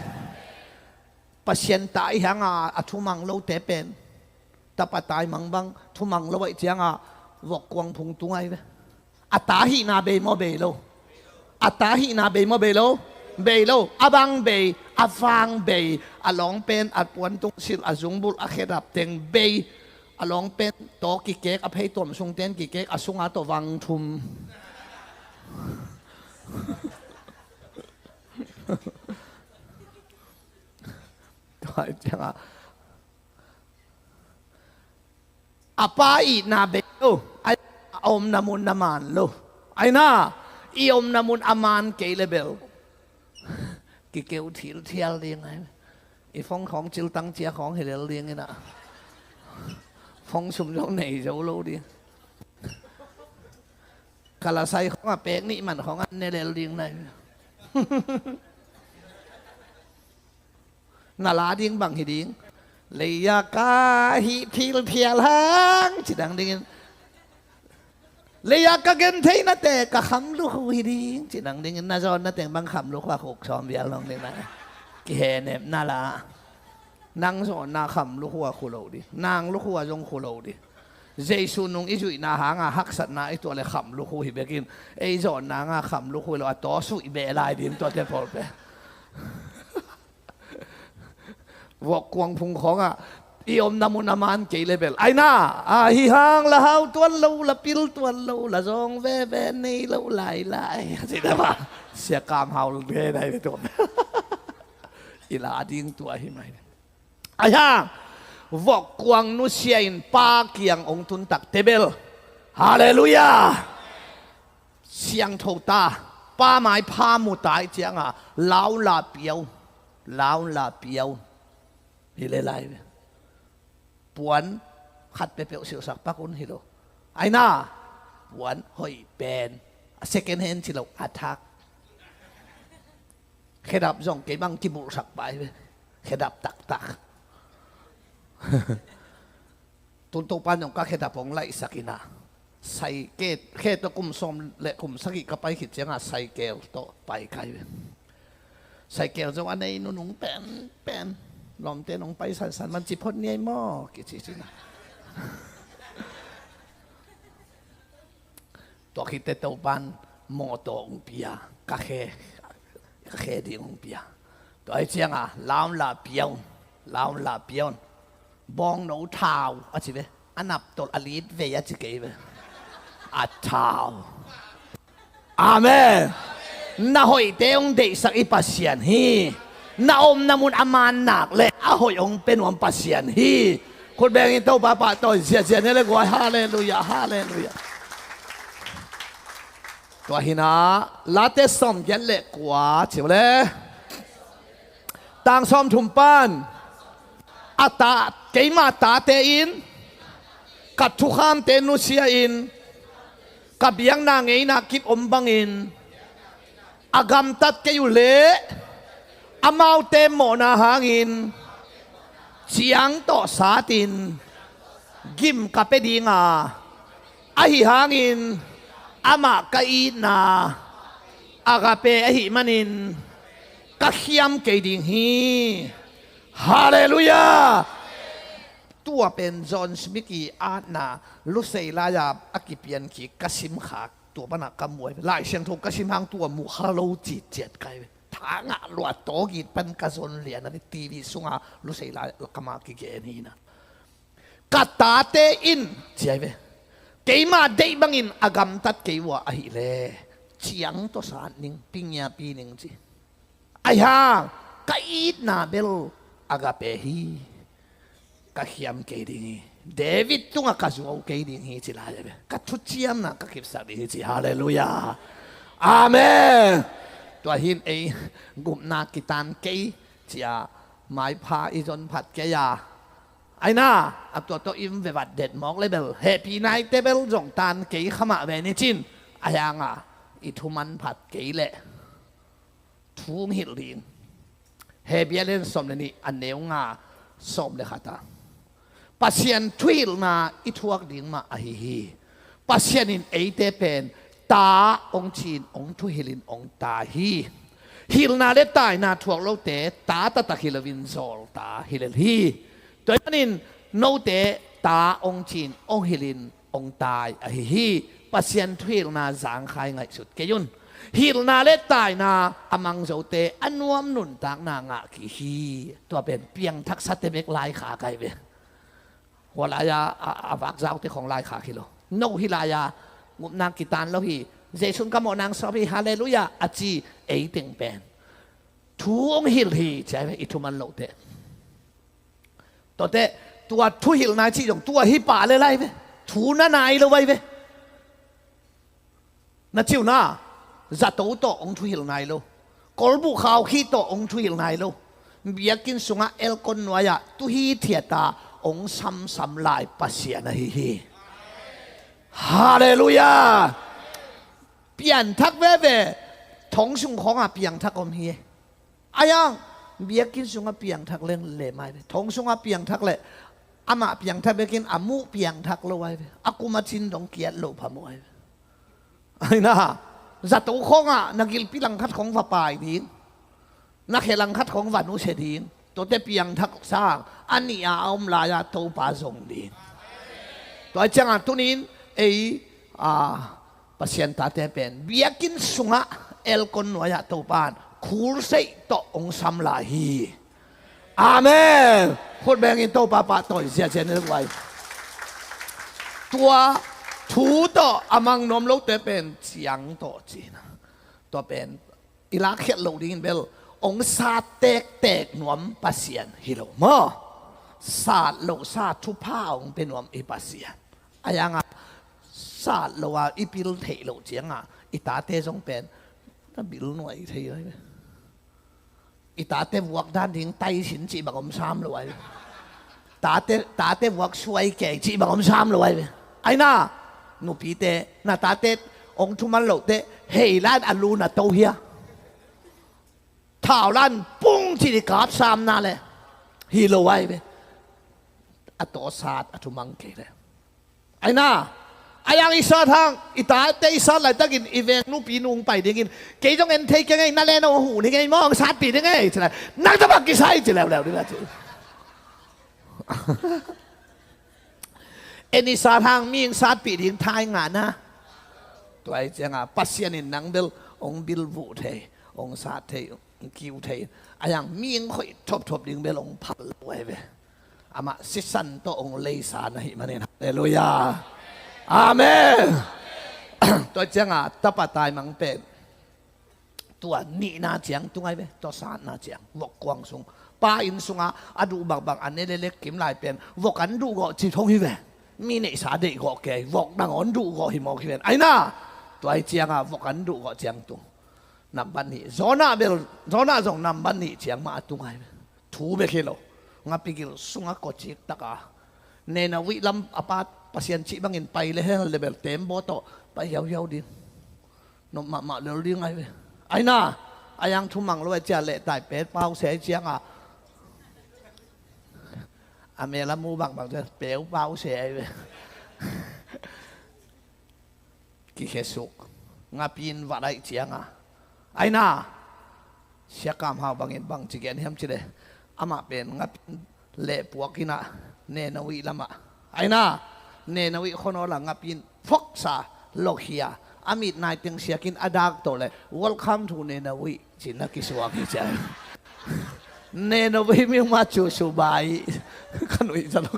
Pasian ta i hanga a thumang lote pen, tapa taimang bang thumang lo aih cianga vok kuang phung tung ai ve. A ta hihna bei maw bei lo? A ta hihna bei maw bei lo? Bei lo. A bang bei, a vang bei, a lawng pen, a puantung silh, a zungbulh, a khedap teng bei, a lawng pen tawh kikek, a phei tuam sungten kikek, a sunga tawh vang thum. A pa itna bei lo, a omna mun a man lo. Aina, i omna mun a man kei le bel kikeu thil thial ding ai. I phone khawng ciltang cia khawng hi lel ding ina. Phone sum zong nei zo lo ding. Kalasai khawng a pek nih man khawng a ne lel ding nai. Na la ding bang hi ding. Leia ka hi philphial hang ci dang dingin. Leia ka gen thei nate ka kham lukhu hi ding ci dang dingin. Na zawn na teng bang kham lukhu a khuk sawm vial nong ding na. Kihenem na la. Nang zawn na kham lukhu a khu lo ding. Nang lukhu a zong khu lo ding. Jesu nung i zuihna hanga haksatna i tuah le kham lukhu hi bekin. Ei zawn nanga kham lukhu hi lo a taw suih beh lai ding tuate pawl pe. Vok kuang phung khawngah i omna mun a man kei le bel. Aina, a hi hang la hau tuan lo, la pil tuan lo, la zawng veve nei lo lai lai. Sida ba, sia kam hau ve nai ve tuan. I la ding tua hi mai. Ahi hang, vok kuang nusia in pa kiang ong tun tak te bel. Halleluiah. Siangtho ta, pa mai pha mu ta i cianga, lau la piau, lau la piau. Hi le lai ve. Puan khat pepeuh siuhsak pak un hi lo. Aina, puan hoih pen. A second hand ci lo, a thak. Khedap zong kei bang kibulhsak pai ve. Khedap taktak. Tun Topa nong ka khedap hong laihsak ina. Sai ke, khe tawh kum sawm le kum sagih ka pai khit cianga saikel tawh pai kai ve. Saikel zong a nei nunung pen pen. Lawmte nong pai sansan man ci phot niai maw kici cina. Tua khit te Topan mawtaw ong pia, ka khe, ka khe ding ong pia. Tua hi cianga, laun la piaun, laun la piaun. Bawngno thau a ci ve, a naptolh a lit vei a ci kei ve. A thau. Amen. Na hoihte ong deihsak i Pasian hi. Na omna mun a man nak le a hoih ong pe nuam Pasian hi. Khut bengin Topa pahtawi ziazia ni le guai. Halleluiah, halleluiah. Tua hina, Late sawm giat le kua ci uh le. Tang sawm thum pan. A ta, keima tate in ka thukhamte nusia in ka biakna ngeina kip om bangin a gamtat kei uh leh amaute mawhna hangin ciang tawh satin gim ka pe dinga, ahi hangin amah ka itna agape ahi manin ka khiam kei ding hi. Halleluiah. Tua pen John Smith i atna lusei lai-a a kipian khi ka simkhak tua pana ka muai. Lai Siangtho ka sim hang tua muh kha lo citciat kai ve. Thangah luat tawgit pan ka zon lian a ni T V sunga lusei lai kama kigen hina. Ka tate in ciai ve. Keima deih bangin a gamtat kei uh ahileh ciang tawh sat ning, pingia pi ning ci. Ahi hang ka itna bel agape hi. Ka khiam kei ding hi. David tungah ka zuau kei ding hi ci lai ve. Ka thuciamna ka kipsak ding hi ci. Halleluiah. Amen. Tua hin ei gupna kitan kei cia maipha i zon phat kei a. Aina, a tua tawh in vevat det mawk le bel hehpih naite bel zong tan kei khamah ve ni cin. Ahi hanga i thuman phat kei leh thu hong hilh ding. Hebru lian sawm le nih a neu nga sawm le khat a Pasian thuhilhna i thuak ding mah ahi hi. Pasian in eite pen ta hong ci-in hong thuhilhin hong tai hi. Hilhna le taina thuak lote ta taktak hi loin zawlta hi lel hi. Tua ahih manin note ta hong ci-in hong hilhin hong tai ahi hi. Pasian thuhilhna zangkhai ngaihsut kei un. Hilhna le taina a mang zote a nuam nuntakna ngah kik hi. Tua pen piangthaksate bek laikhak ahi ve. Hua lai-a a, a vakzaute khawng laikhak hi lo. No hi lai-a gupna kitan lo hi. Jesu'n ka mawhna hong sawp hi, halleluiah a ci ei teng pen thu hong hilh hi ci ahi ve, i thuman lote. Tuate, tua thuhilh nai cih zong tua hi pah le lai ve. Thu na nai lo vai ve. Na ciu na, zato tawh hong thuhilh nai lo. Kolbuh khaukhih tawh hong thuhilh nai lo. Biakinn sungah elkon nuai-ah tuhi thiata hong samsam lai Pasian ahi hi. Halleluiah. Piangthak veve. Thong sung khawngah piangthak om hi. Ahi hang biakinn sungah piangthak leng lem ai ve. Thong sungah piangthak leh amah piangthak bekin a muh piangthak lo ai ve. A kum a cin dong kiat lo phamawh ai ve. Ahi na, zato khawngah na gilpi langkhat khawng va pai ding, na khe langkhat khawng va nusia ding. Tuate piangthak sang a nih a om lai-a Topa zong ding. Tua ciangah tunin ei, a, Pasian tate pen biakinn sungah elkon nuai-ah Topan khulseih tawh hong sam lai hi. Amen. Khut bengin Topa pahtawi ziahziah ni vai. Tua thu tawh a mang nuam lote pen ciang tawh cina. Tua pen i lakkhiat loh dingin bel hong sat tektek nuam Pasian hi lo maw. Sat loh sa thupha hong pia nuam i Pasian. Ahi hangah sat lo a i pil theih loh ciangah i tate zong pen na bil nuai thei ai ve. I tate vuak dan ding taisin cih bang om sam lo ai ve. Tate, tate vuak suai kei cih bang om sam lo ai ve. Ahi na, nupite, na tate hong thuman lote hei lan a lu na to hia. Thau lan pung cih i kap sam na le hi lo ai ve. A tawh sat a thumang kei le. Ahi na, ahi hang i sat hang, i tate i sat laitakin i veng nupi nung pai dingin, kei zong en thei keng ei, na le no hu ni ngei maw, hong satpih ding ei, ci lai. Nang tawh bang kisai, ci leuleu ding a ci. En i sat hang, mi hong satpih ding thai ngah na. Tua hi ciangah Pasian in nang bel hong bilvuh thei, hong sat thei, hong kiu thei. Ahi hang mi hong khoih thopthop ding bel hong phal lo ai ve. Amah sisan tawh hong leisa na hih manin. Halleluiah. Amen. Tua ciangah tapa taimang pen tua nihna ciang tung ai ve. Tua satna ciang vok kuang sung, pa inn sungah a duh bangbang a ne lelek kim lai pen vok an duh gawh ci thong hi ve. Mi neihsa deih gawh kei, vok nangawn duh gawh hi mawk hi ven. Ahi na, tua hi ciangah vok an duh gawh ciang tung. Nambat nih, Jonah bel, Jonah zong nambat nih ciang mah a tung ai ve. Thu bek hi lo. Ngapi gil sungah kawcik taka Nineveh lam a pa Pasian cih bangin pai le hel le bel tembaw tawh pai hiauhiau ding. Nop mahmah lel ding ai ve. Ahi na, ahi hang thumang lo ai ciah leh tai pet pau se ai ciangah a mel a mu bangbang ciah peu pau se ai ve. Kikhesuk. Ngapi in vat aih cianga, ahi na, Sia Kam Hau bangin bangci gen hiam cileh, amah pen ngapi in lehpuak inah Nineveh lamah, ahi na, Nineveh khuanawl ah ngapi in phoksa lokhia, a mit nai teng siakin a dak tawh leh, "Welcome to Nineveh," ci-in na kisuak hi cia. Nineveh mi mah cu subai ka nuih za lo.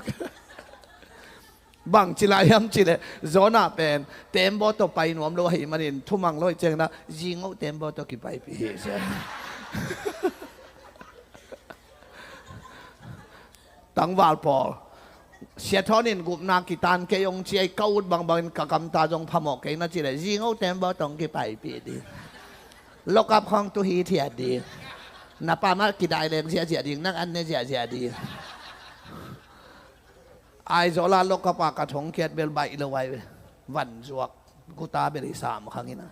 Bangci lai hiam cileh, Jonah pen tembaw tawh pai nuam lo ahih manin thumang lo ahih ciangin ah zingoh tembaw tawh kipaipih hi cia. Tangval pawl, Sia Thawn in gupna kitan kei hong ci, ei ka ut bangbangin ka gamta zong phamawh kei na cileh, zingoh tembaw tawh hong kipaipih ding. Lokap khawng tu hithiat ding. Na pa mah kidai leng ziahziah ding, nang an ne ziahziah ding. Aizawl ah lokap ah ka thongkiat bel baih lo ai ve. Van zuak guta bel hi sam khang inah.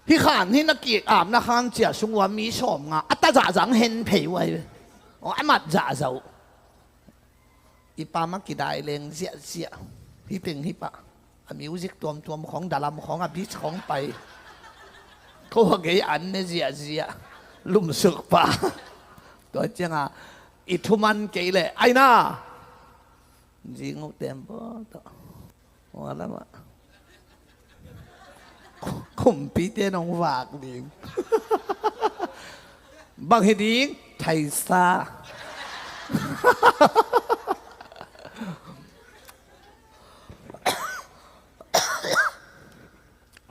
Hih khan hih na kik apna khan cia sung ua mi sawm nga a ta zahzah hen phei uh ai ve. Aw, a mat zahzah uh. I pa mah kidai leng ziahziah. Hih teng hih pah. A music tuamtuam khawng, dalam khawng, a beat khawng pai. Ko a gei an ne ziahziah. Lumsuk pah. Tua cianga i thuman kei leh, ahi na, zingoh tembaw tawh. Ua lamah. Kumpite nong vak ding. Bang hi ding, thaisa.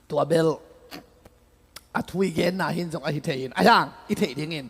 Tua bel a thu i genna hin zong ahi thei in, ahi hang i theih dingin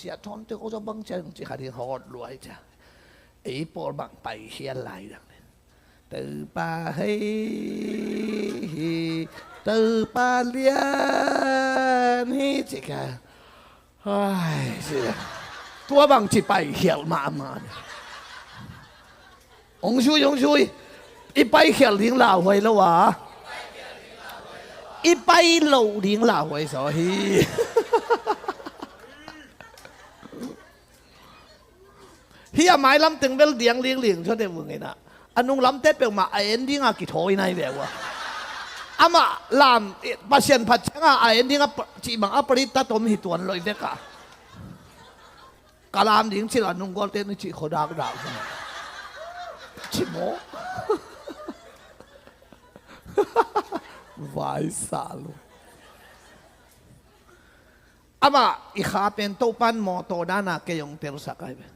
sia thawn te ko zong bang cia dong ci kha ding hawt luai cia. Ei pawl bang pai khial lai dang. Topa hei hi, Topa lian hi ci ka. Ai, ci ka. Tua bang ci pai khial mahmah. Hong zui, hong zui. I pai khial ding lauhuai lo a. I pai lo ding lauhuai zaw hi. Hih a mailam teng bel diang lingling zaw deuh vungin ah, a nunglamte peuhmah a en dinga kithawi nai ve uh a. Amah lam, eh, Pasian phat cianga a en dinga pa-, cih bang a parit ta tom hi tuan loih vek a. Ka lam ding cih lo a nunggualte na cih khuadakdak. Cih maw? Vai sa lo. Amah i kha pen Topan mawtaw dana kei hong telsak ai ve.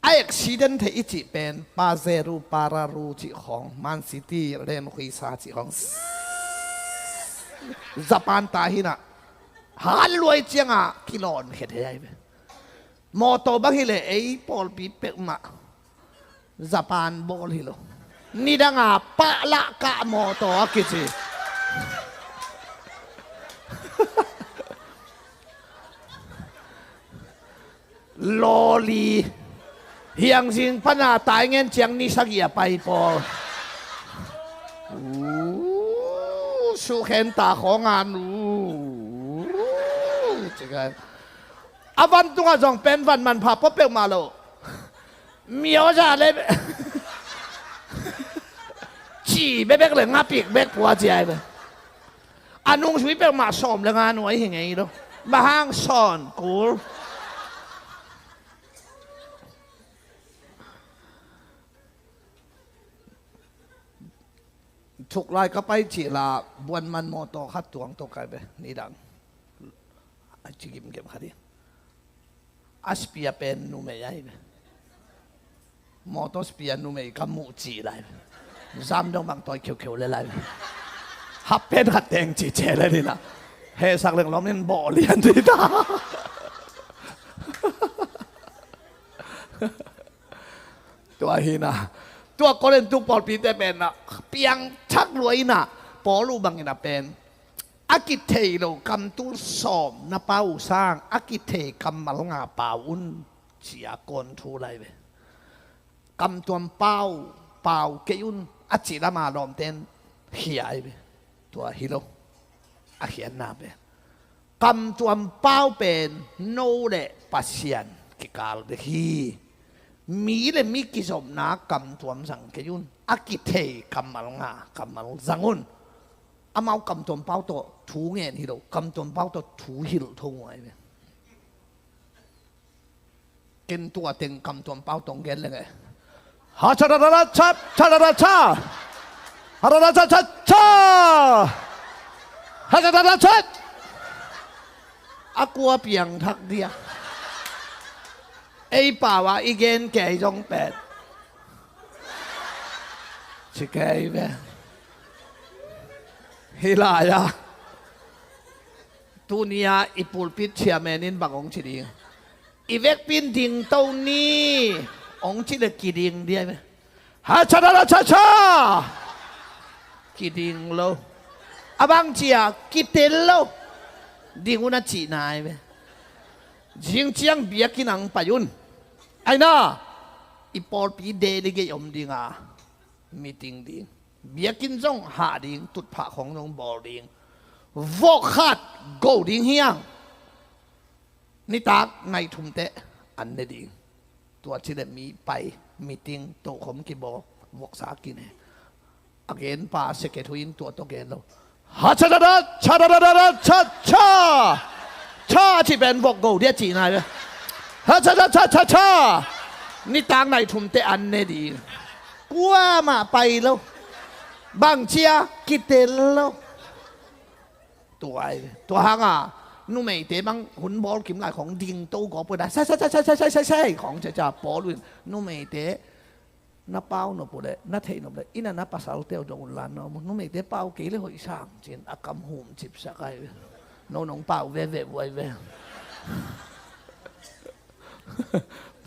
A accident theih i cih pen Pajero Pararu cih khawng, Man City, Len Khuisa cih khawng. Japan ta hinah. Han luai cianga kilawn khe thei ai ve. Mawtaw bang hileh ei pawlpi peuhmah Japan bawl hi lo. Nidanga pahlah kah mawtaw a kici. Lawli. Hiangzing pana tai ngen ciang ni sagih a pai pawl. Uu, sukhen ta khawngan uu. Cikai. A vantungah zong pen van manpha pua peuhmah lo. Mioza le ci bebek le ngapik bek pua ciai be. A nungzui peuhmah sawm le nga nuai hi ngei lo. Bang hang sawn kul. Thuklai ka pai cih la buan man mawtaw khat tuang tawh kai be nidang. A ci gimgem khat hi. A spia pen numei ahi ve. Mawtaw spia numei ka muh cih lai ve. Zam dong bang tawi kheukheu le lai ve. Hap pen khat teng cih ceh le dina. Hehsak leng lawm in bawh lian dita. Tua hina. Tua Korintu pawlpite pen na piangthak lua ina Paul uh bangina pen a kithei lo kamtul sawm na pau sang a kithei kammal nga pau un cia kawn thu lai ve. Kamtuam pau, pau kei un a ci lama lawmten khia ai ve. Tua hi lo a khiatna pen. Kamtuam pau pen no le Pasian kikal bek hi. Mi le mi kizopna kamtuam zang kei un. A kithei kammal nga kammal zang un. Amau kamtuam pau tawh thu ngen hi lo. Kamtuam pau tawh thu hilh tho ngai ve. Ken tua teng kamtuam pau tong gen lenge. Ha cha da da da cha, cha da da cha. Ha da da cha cha cha. Ha cha da da cha. A kua piangthak dia. Ei pau a i gen kei zong pet. Ci kei ve. Hi lai-a tuni-a i pulpit chairman in bang hong ci ding? I vekpi in dingto ni hong ci le kiding ding hi ve. Ha cha da da cha cha. Kiding lo. A bang ci a kitel lo. Ding un a cihna hi ve. Zing ciang biakinn ah hong pai un. Aina, i pawlpi delegate om ding a, meeting ding. Biakinn zong hah ding, tutphah khawng zong bawl ding. Vok khat go ding hi hang. Nitak nai thum teh an ne ding. Tua ci le mi pai, meeting, tokhom kibawl, voksa kine. A genpa secretary in tua tawh gen lo. Ha cha da da cha da da da da cha cha. Cha ci pen vok go dia cihna hi ve. Ha cha da cha cha cha. Nitak nai thum teh an ne ding. Kuamah pai lo. Bang ci a kitel lo. Tua hi ve. Tua hanga numeite bang hun bawl kim lai khawng dingto gawp uh da. Sai sai sai sai sai sai sai khawng ciacia pawl uh in numeite na pau nop uh leh, na theih nop leh, inn ah na pasalte uh dong un la na om uh. Numeite pau kei leh hoih sang cin a kam hum cipsak ahi ve. No nong pau veve uh ahi ve.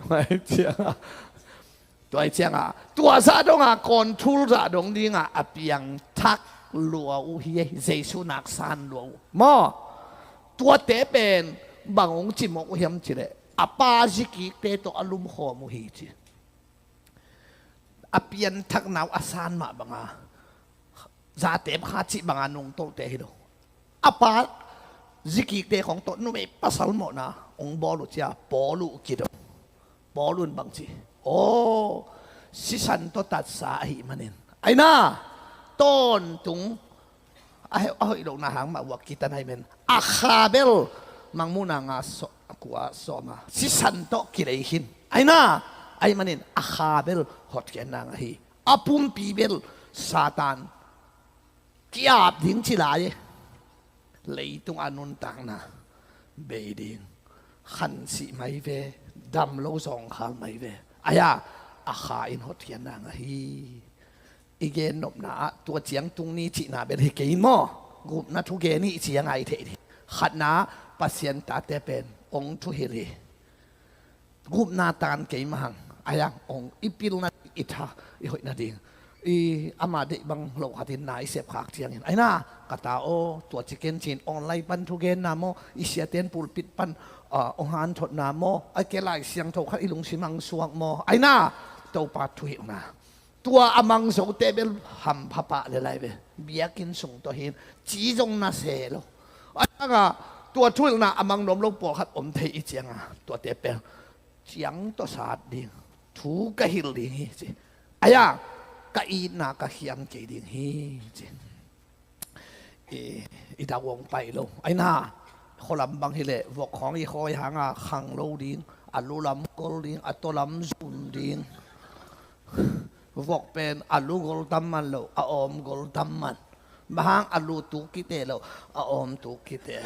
Tua hi ciangah, tua hi ciangah, tua zah dongah control zah dong dingah a piangthak lua uh hi. Jesu nak san lua uh maw? Tuate pen bang hong cimawk uh hiam cileh, a pa zikikte tawh a lumkhawm uh hi ci. A pianthakna uh a san mah banga, zatep kha cih banga nungtote hi lo. A pa zikikte khawng tawh numei pasal mawhna hong bawl uh cia, Paul uh kidong. Paul un bang ci? Aw, sisan tawh tatsa ahih manin, aina, tawntung a hoih lohna hang mah uh a kitan ahih manin a kha bel, Mangmuhna nga, kua, sawma, sisan tawh kilei khin. Aina, ahih manin a kha bel hotkhiatna ngah hi. A pumpi bel Satan ki-ap ding ci lai e. Leitung a nuntakna bei ding, khansih mai ve, dam lo zawngkhal mai ve. Aia, a kha in hotkhiatna ngah hi. I gennopna ah tua ciang tung ni cihna bel hi kei in maw? Gupna thugen i ciang a i theih ding. Khatna, Pasian tate pen hong thuhilh hi. Gupna tan kei mah hang, aia, hong i pilna, i tha, i hoihna ding. I ama deih bang lo khatin na i sepkhak ciangin, aina, ka ta aw, tua ci ken cin online pan thugenna maw, i siaten pulpit pan hong hanthotna maw, a ke Lai Siangtho khat i lungsim hang suak maw, aina, Topa thuhilhna. Tua a mang zote bel hampha pah le lai ve. Biakinn sung tawh hin ci zong na se lo. Aia, tua thuhilhna a mang nuam lo pawlkhat om thei i cianga, tuate pel ciang tawh sat ding, thu ka hilh ding hi ci. Aia, ka itna ka khiam kei ding hi ci. I, i dak hong pai lo. Aina, khualam bang hileh vok khawng i khawi hanga khang lo ding, a lu lam gol ding, a taw lam zum ding. Vok pen a lu gol tam man lo, a awm gol tam man. Bang hang a lu tuk kite lo, a awm tuk kite.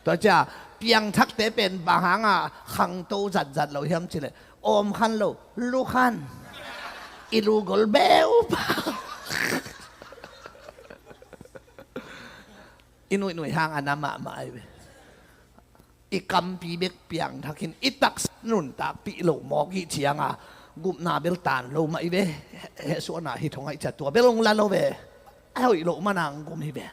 Tua cia piangthakte pen bang hanga khangto zatzat lo hiam cileh, awm khan lo, lu khan. I lu gol beuh pa. I nuihnuih hang a na mahmah ahi ve. I kampi bek piangthak in i taksa nuntakpih lo mawk i cianga gupna bel tan lo mah i ve. Hehsuahna hi thong aih cia tua bel hong la lo ve. A hoih loh mana hong gum hi ve.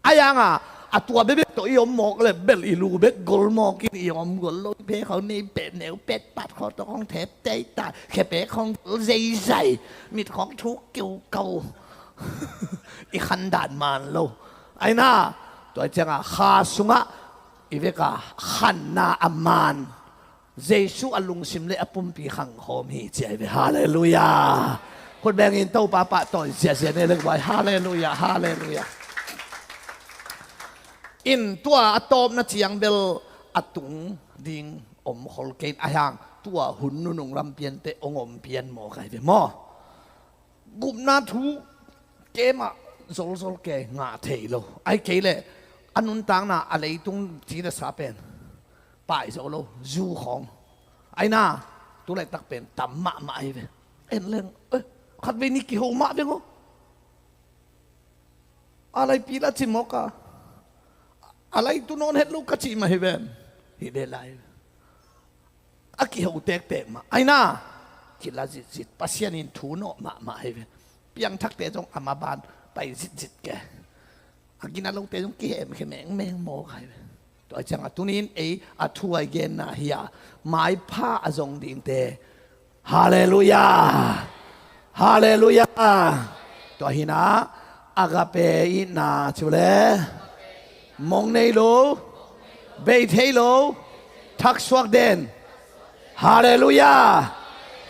Aia nga, a tua bebek tawh i om mawk le bel i lu bek gol mawk in i om gol lo, i phe khawng nei pet neu pet pat khawng tawh khawng thep tei ta, khe pek khawng gol zeizai, mit khawng thuk kiukau. I khandan man lo. Aina, tua cianga kha sungah i veka khanna a man Jesu a lungsim le a pumpi khangkhawm hi ci ahi ve. Halleluiah. Khut bengin Topa pahtawi ziazia ne leng vai. Halleluiah, halleluiah. In tua a tawpna ciang bel a tung ding om khol kei in, ahi hang tua hun nunung lampiante hong om pian maw kai ve maw? Gupna thu kemah zolzol ke ngah thei lo. Ai kei leh a nuntakna a leitung ci le sa pen pai zo lo, zu khawng. Aina, tulaitak pen tam mahmah ahi ve. En leng, eh, khatvei ni kiho mah veng aw. A laipi la ci mawk a, a laitu nawn het lo ka cih mah hi ven. Hi le lai. A kiho tektek mah aina, kila zitzit, Pasian in thu nawh mahmah hi ven. Piangthakte zong a maban pai zitzit ke. A gina lote zong kihemkhe mengmeng mawk hi ven. Tua ciangah tunin ei a thu a i genna hi a, maipha a zong dingte. Halleluiah. Halleluiah. Tua hinah agape itna ci uh le, mong nei lo, bei thei lo, thaksuak den. Halleluiah.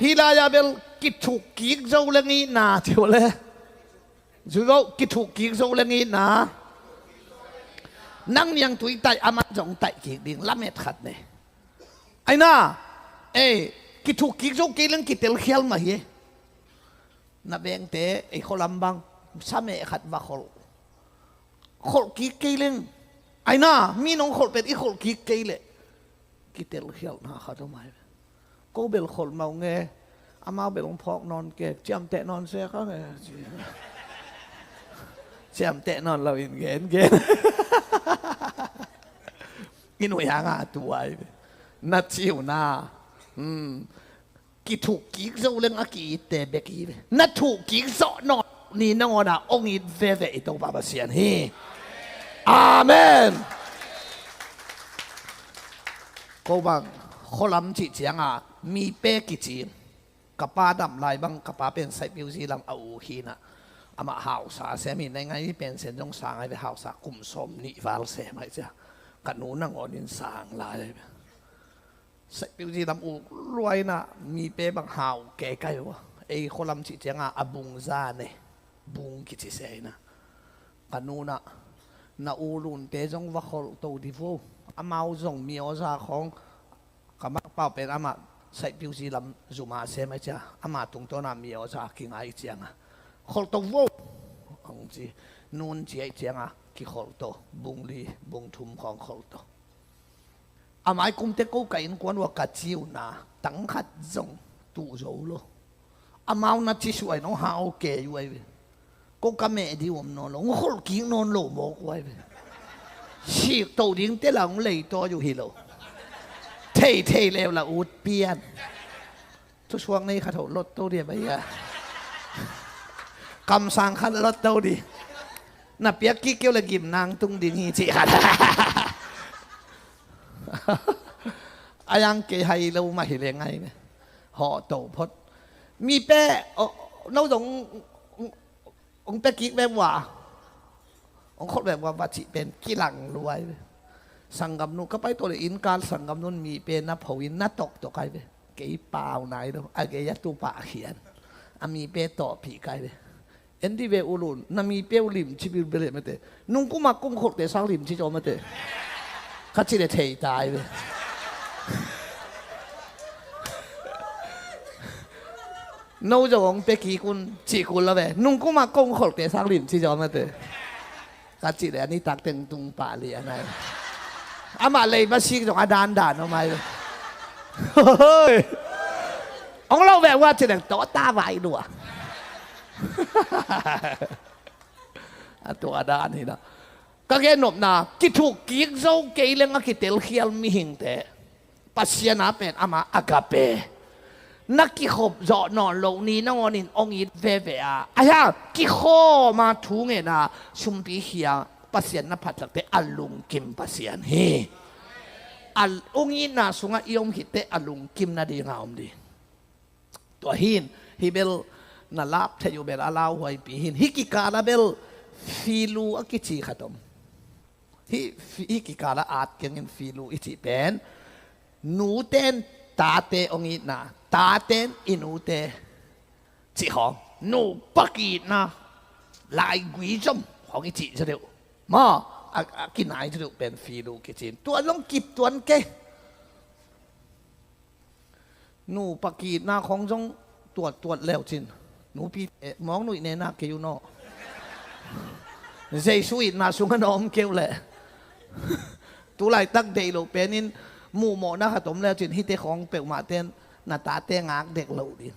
Hih lai-ah bel kithuk kik zo leng itna ci uh le. Zui vo, kithuk kik zo leng itna. Nang niangtui taih amah zong taih kik ding lamet khat ne. Aina, ei, kithuk kik zo kei leng kitelkhial mah hi. Na vengte ei khualam bang sameh khat va kholh, kholh kik kei leng. Aina, mi nong kholh pen i kholh kik kei leh kitelkhialhna khat om ai. Ko bel kholh mah ung e, amau bel hong phawk nawn ke, ciamteh nawn se kha nge. Ciamteh nawn lo in gen gen. I nuih hanga tuai na ciu na. Kithuk kik zo leng a ki-itte bek hi ve. Na thuk kik zawh nawn ni nangawn a hong it veve i Topa Pasian hi. Amen. Ko bang khualam cih cianga mipe kici. Ka pa dam lai bang, ka pa pen Saihpiuzi lam a u hinah, amah hausa sem hi. Nai ngai pension zong sang ai ve, hausa kum sawm nih val sem ai cia. Ka nu nangawn in sang lai ai ve. Saihpiuzi lam u luaina mipe bang hau kei kai uh a. Ei khualam cih cianga a bung za ne, bung kici se aina. Ka nu nah, na u lunte zong va kholh to di vo. Amau zong mi awza khawng, ka makpau pen amah Saihpiuzi lam zuma sem ai cia. Ama tungtawna mi awza kingai cianga kholh to vo, ang ci. Nun ci ai cianga kikholh to, bung li bung thum khawng kholh to. A mai kumte ko ka innkuan uh a ka ciuna tangkhat zong tuh zo lo. Amau na ci suai nong hau kei uh ai ve. Ko ka meh di om nawn lo, hong kholh kik nawn lo mawk uh ai ve. Sik to ding te la hong leitawi uh hi lo. Thei thei leu la ut pian. Thusuak nei khat ho lot to di a bai a. Kamsang khat lot to di. Na piak kik keu le gim nang tung ding hi cih khat. A yang kei hai lo mah hi le ngai me. Hawh to phot. Mi pe, no zong hong pia kik vek uh a, hong kholh vek uh a va cih pen kilang luai ve. Sanggamnu ka pai tawh le inn kal sanggamnu in mi pe na pho in na toktok ai ve. Kei pau nai lo, a gei a tupah khian. A mi pe tawhpih kai ve. En di ve u lun, na mi pe uh limci bilbel e mate. Nungkuma kong kholhte sang limci zaw mate. Ka ci le thei ta ai ve. No zong hong pia kik un cih kul lo ve. Nungkuma kong kholhte sang limci zaw mate. Ka cih le a nitak teng tung pah lian ai. Amah lei va sik zong a dandan om ai ve. Hong lo ve uh a cih le tawh ta vai lua. A tua dan hi na. Ka gennopna, kithuk kik zo kei leng a kitelkhial mihingte Pasian a pen ama agape. Na kikhop zawh nawn loh ni nangawn in hong it veve a, ahi hang kikhawm a thu ngen a, sumpi khia Pasian na phatsakte a lungkim Pasian hi. A hong itna sungah i om khitteh a lungkim nadinga om ding. Tua hin hih bel na lap theih uh bel a lauhuaipi hin. Hih kikala bel filu a kici khat om. Hih, hih kikala at kengin filu i cih pen nuten tate hong itna, taten i nute cih khawng, nupa ki-itna, laigui zom khawng i cih zaw deuh maw, a, a kinai zaw deuh pen filu kici in. Tua zong kip tuan kei. Nupa ki-itna khawng zong tuattuat leucin nupi mawng nuih nena kei uh nawh. Jesu itna sungah na om keuh leh. Tulaitak deih loh penin muhmawhna khat om leucin hihte khawng peuhmah ten na tate ngak dek loh ding.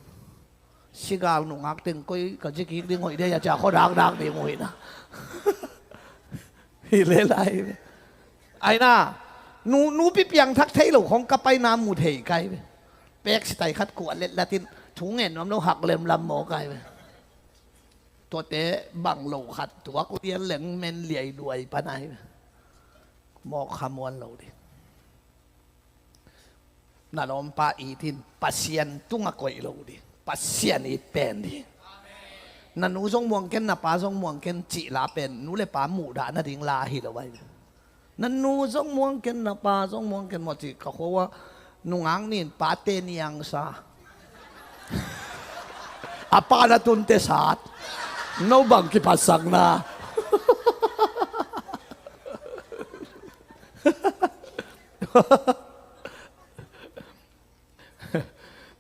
Sigal nungak teng koi ka zikik ding hoih dei a cia khuadakdak ding uh hina. Hi le lai ve. Ai na, nu, nupi piangthak thei lo khong ka paina mu thei kai ve. Pek sitai khat kuah letlatin thu ngen nuam lo hak lemlam maw kai ve. Tuate bang lo khat tuak lian leng men liai duai panai ve. Mawk kha muan lo ding. Na lawmpa it in Pasian tungah koih lo ding. Pasian it pen ding. Na nu zong muang ken, na pa zong muang ken cih la pen nu le pa muhdah nading la hi lo ai. Na nu zong muang ken, na pa zong muang ken maw cih ka khua nungak nin pate niangsa. A pa na tunte sat. No bang kipatsakna.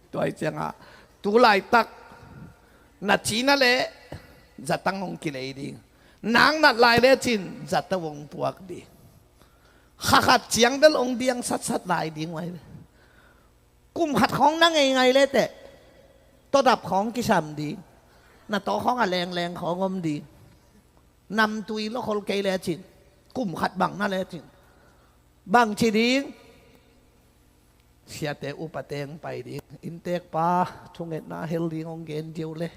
Tua hi ciangah tu laitak na cina le zatang hong kilei ding. Nang nat lai lecin zatang hong puak ding. Kha khat ciang bel hong diang satsat lai ding vai. Kum khat khawng na ngeingai le teh tawdap khawng kisam ding. Na taw khawng a lengleng khawng om ding. Namtui lawkhol kei lecin kum khat bang na lecin bang ci ding. Siate upate hong pai ding. Inntek pa thungetna hel ding hong gen diu le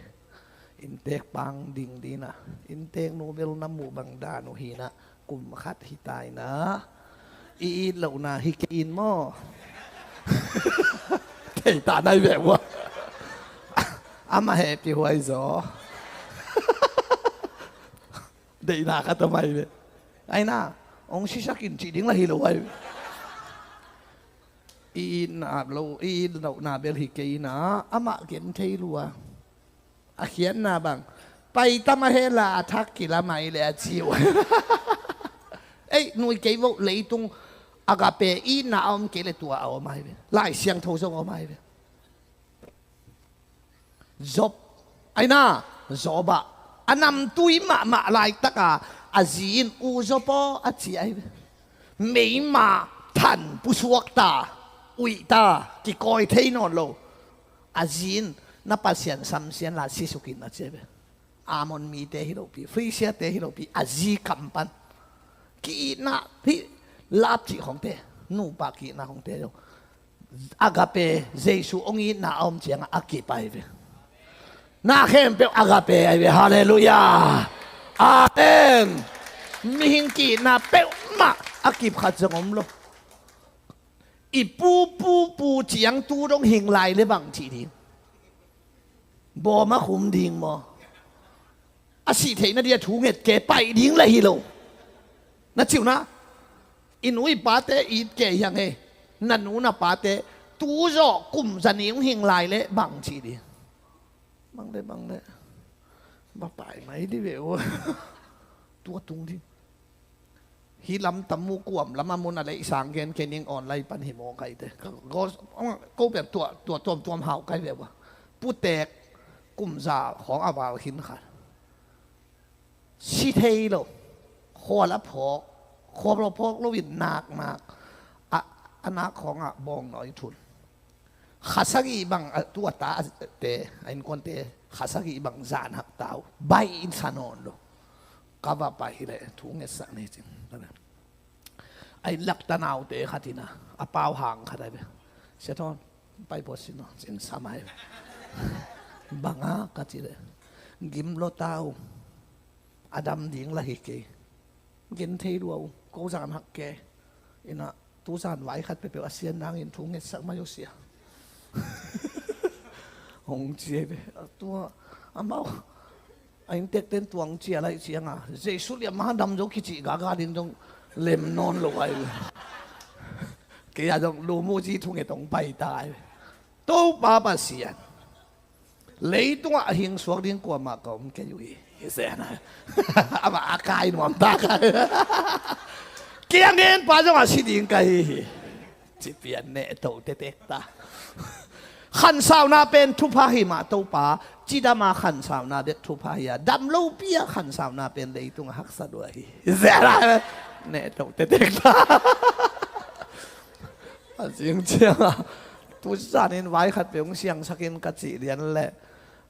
inntek pa hong ding dina. Inntek nu bel na muh bang dan uh hina. Kum khat hi taina. I it lohna hi kei in maw? Thei ta nai ve ua. Amah hehpih huai zaw. Deihna khat a mai ve. Ai na, hong sisakin cih ding la hi lo ai ve. I itna lo, i it lohna bel hi kei na, amah gen thei lua. A khiatna bang, pai tam a hela a thak kila mai le a ci uh. Ei, nui kei vo leitung agape itna a om kei le tua a om ai ve. Lai Siangtho zong a om ai ve. Job, ai na, Job ah a namtui mahmah laitaka a zi in, u Job aw, a ci ai ve. Meima than pusuak ta, uih ta, kikawi thei nawn lo. A zi in, na Pasian samsian la sisuk in, a ci ai ve. Ammon mite hi lopi, Filistia-te hi lopi, a zi kam pan ki-itna hi. Lap cih khongte, nupa ki-itna khongte zong agape, Jesu hong itna a om ciangah a kip ai ve. Na khempeuh agape ai ve. Halleluiah. Amen. Mihing ki-itna peuhmah a kip khat zong om lo. I pu pu pu ciang tu dong hing lai le bang cih ding? Bawm a khum ding maw? A sih theihna dia thu nget ke, pai ding la hi lo. Na ciuhna, i nu i pate it ke hiang he. Na nu na pate tu zawh kum zaning hing lai le bang cih ding? Bang le bang le. Ba pai mai di ve ua. Tua tung ding. Hi lam tam mu kuam lam a mun a leih sang gen kening online pan hi mawk aite. Ko pen tua, tua tuamtuam hau kai ve ua. Putek kum za khawng a val khin khat. Si thei lo. Khual a phawk. Khual a phawk lo in nak nak. A, a nak khawngah bawng nawi thun. Kha sagih bang a, tu a ta a te, a innkuante, kha sagih bang zan hak ta uh. Bai in sa nawn lo. Ka va pai hileh thu ngetsak ni cin. A inn lak tanaute khat in a, a pau hang khat a ve. Sia Thawn, pai pawt sin aw, cin sam a hi ve. Bang a ka ci leh, gim lo ta uh. A dam ding la hi kei. Gen thei lua uh, ko zan hak ke. Ina, tu zan vai khat peuhpeuh a sian nangin thu ngetsak mai uh sia. Hong ci hi ve. A tua, amau a inntekten tuang cia laih cianga Jesu liam maha dam zo kici gaga ding zong lem nawn lo ai. Kei a zong lumuci thunget hong pai ta ai. Topa Pasian, leitungah a hing suak ding kuamah ka om kei uh hi. Hi zen a. Amah a kai nuam ta kai. Kiangin pa zong a si ding ka hi hi. Cipian neh to tetek ta. Khansauna pen thupha hi mah Topa, cidama khansauna bek thupha hi a, dam lopi a khansauna pen leitung a haksa lua hi. Zera neh to tetek ta. A zing cianga tu zanin vai khat peuh hong siangsakin ka cih lian leh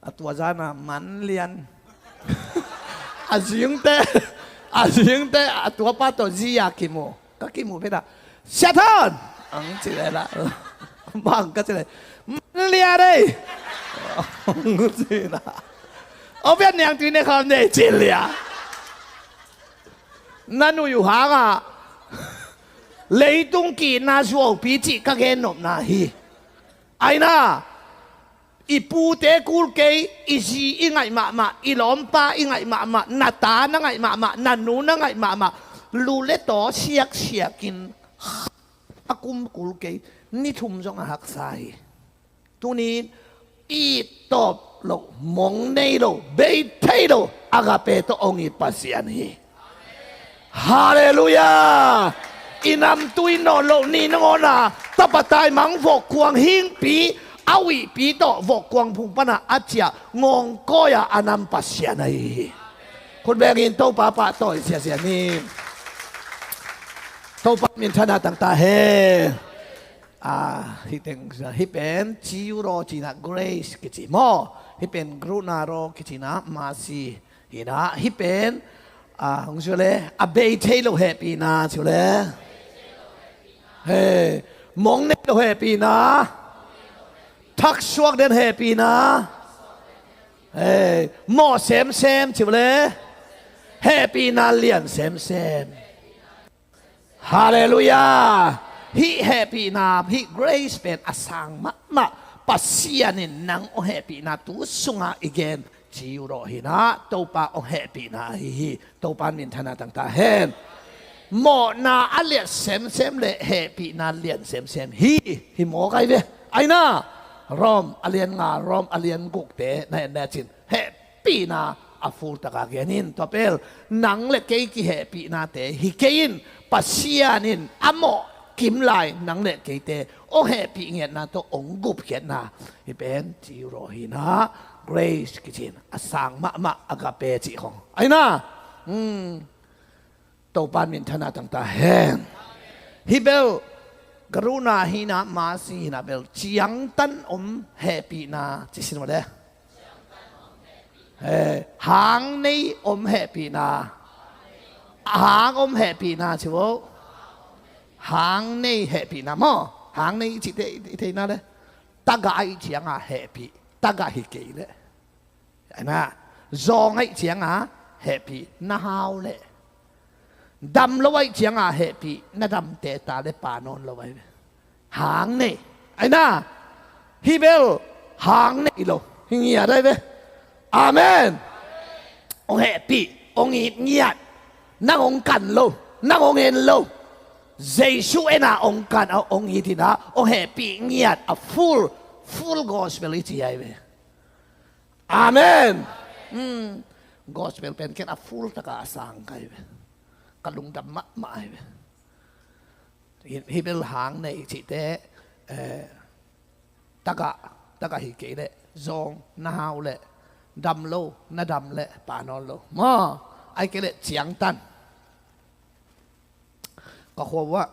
a tua zana man lian. A zingte A zingte a tuapa tawh zi-a kimu. Ka kimu phet ah, "Siathon!" ang ci leh lah. Bang ka ci leh, "Man lian ei!" ang ci lah. "Aw pian niang tui ne kham nei," ci liah. Na nuih uh hangah leitung kihna zuaupi cih ka gennopna hi. Aina, i pute kul kei, i zi i ngaih mahmah, i lawmpa i ngaih mahmah, na ta na ngaih mahmah, na nu na ngaih mahmah, lu le taw siaksiakin a kum kul kei, ni thum zong a haksa hi. Tunin it tawp loh, mong nei lo, bei thei lo, agape tawh hong it Pasian hi. Halleluiah. I namtui nawn loh ni nangawn a, tapa taimang vokkuang hingpi a huihpi tawh vokkuang phung panah a ciah ngawngkawi-a a nam Pasian ahi hi. Khut bengin Topa pahtawi siasia ni. Topa minthanna tangta hen. Ah, hih teng, hih pen ci uh raw cinah grace kici maw. Hih pen gruna raw kicinah masi hinah. Hih pen, ah, hong ci uh le, a bei thei lo hehpihna ci uh le. Hei, mong nei lo hehpihna. Thaksuak den hehpihna. Hei, mawh semsem ci uh le. Hehpihna lian semsem. Halleluiah. Hih hehpihna, hih grace pen a sang mahmah. Pasian in nang hong hehpihna tu sungah i gen ci uh raw hinah, Topa hong hehpihna ahi hi. Topa in minthanna tangta hen. Mawhna a liat semsem le hehpihna lian semsem hi. Hi mawk ai ve. Aina, Rom a lian nga, Rom a lian gukte na en lecin hehpihna a full taka gen in. Tua pen nang le kei kihehpihnate hi kei in, Pasian in a mawh kim lai nang le keite hong hehpih ngiatna tawh hong gupkhiatna hi pen ci uh raw hinah, grace kicin a sang mahmah agape cih khong. Aina, hmm, Topa in minthanna tangta hen. Hih bel gruna hinah masi hinah bel ciangtan om hehpihna ci sin mawle. Eh, hang nei om hehpihna. Hang om hehpihna ci vo. Hang nei hehpihna maw. Hang nei i cihte i theihna le. Tagah ahih ciangah hehpih. Tagah hi kei leh. Aina, zawng ahih ciangah hehpih na hau leh. Dam lo ahih ciangah hehpih na damte ta le pa nawn lo ahi ve. Hang nei. Aina, hih bel hang nei lo. Hi ngiat ahi ve. Amen. Hong hehpih, hong it ngiat. Nang hong kan lo, nang hong en lo. Jesu en a hong kan, hong it in a, hong hehpih ngiat a full, full gospel i ci ahi ve. Amen. Hmm. Gospel pen ken a full taka a sang ka hi ve. Ka lungdam mahmah hi ve. Hi, hih bel hang nei cihte, eh, tagah, tagah hi kei leh, zawng na hau leh, dam lo na dam leh pa nawn lo. Maw, ahih kei leh ciangtan. Ka khua uh ah,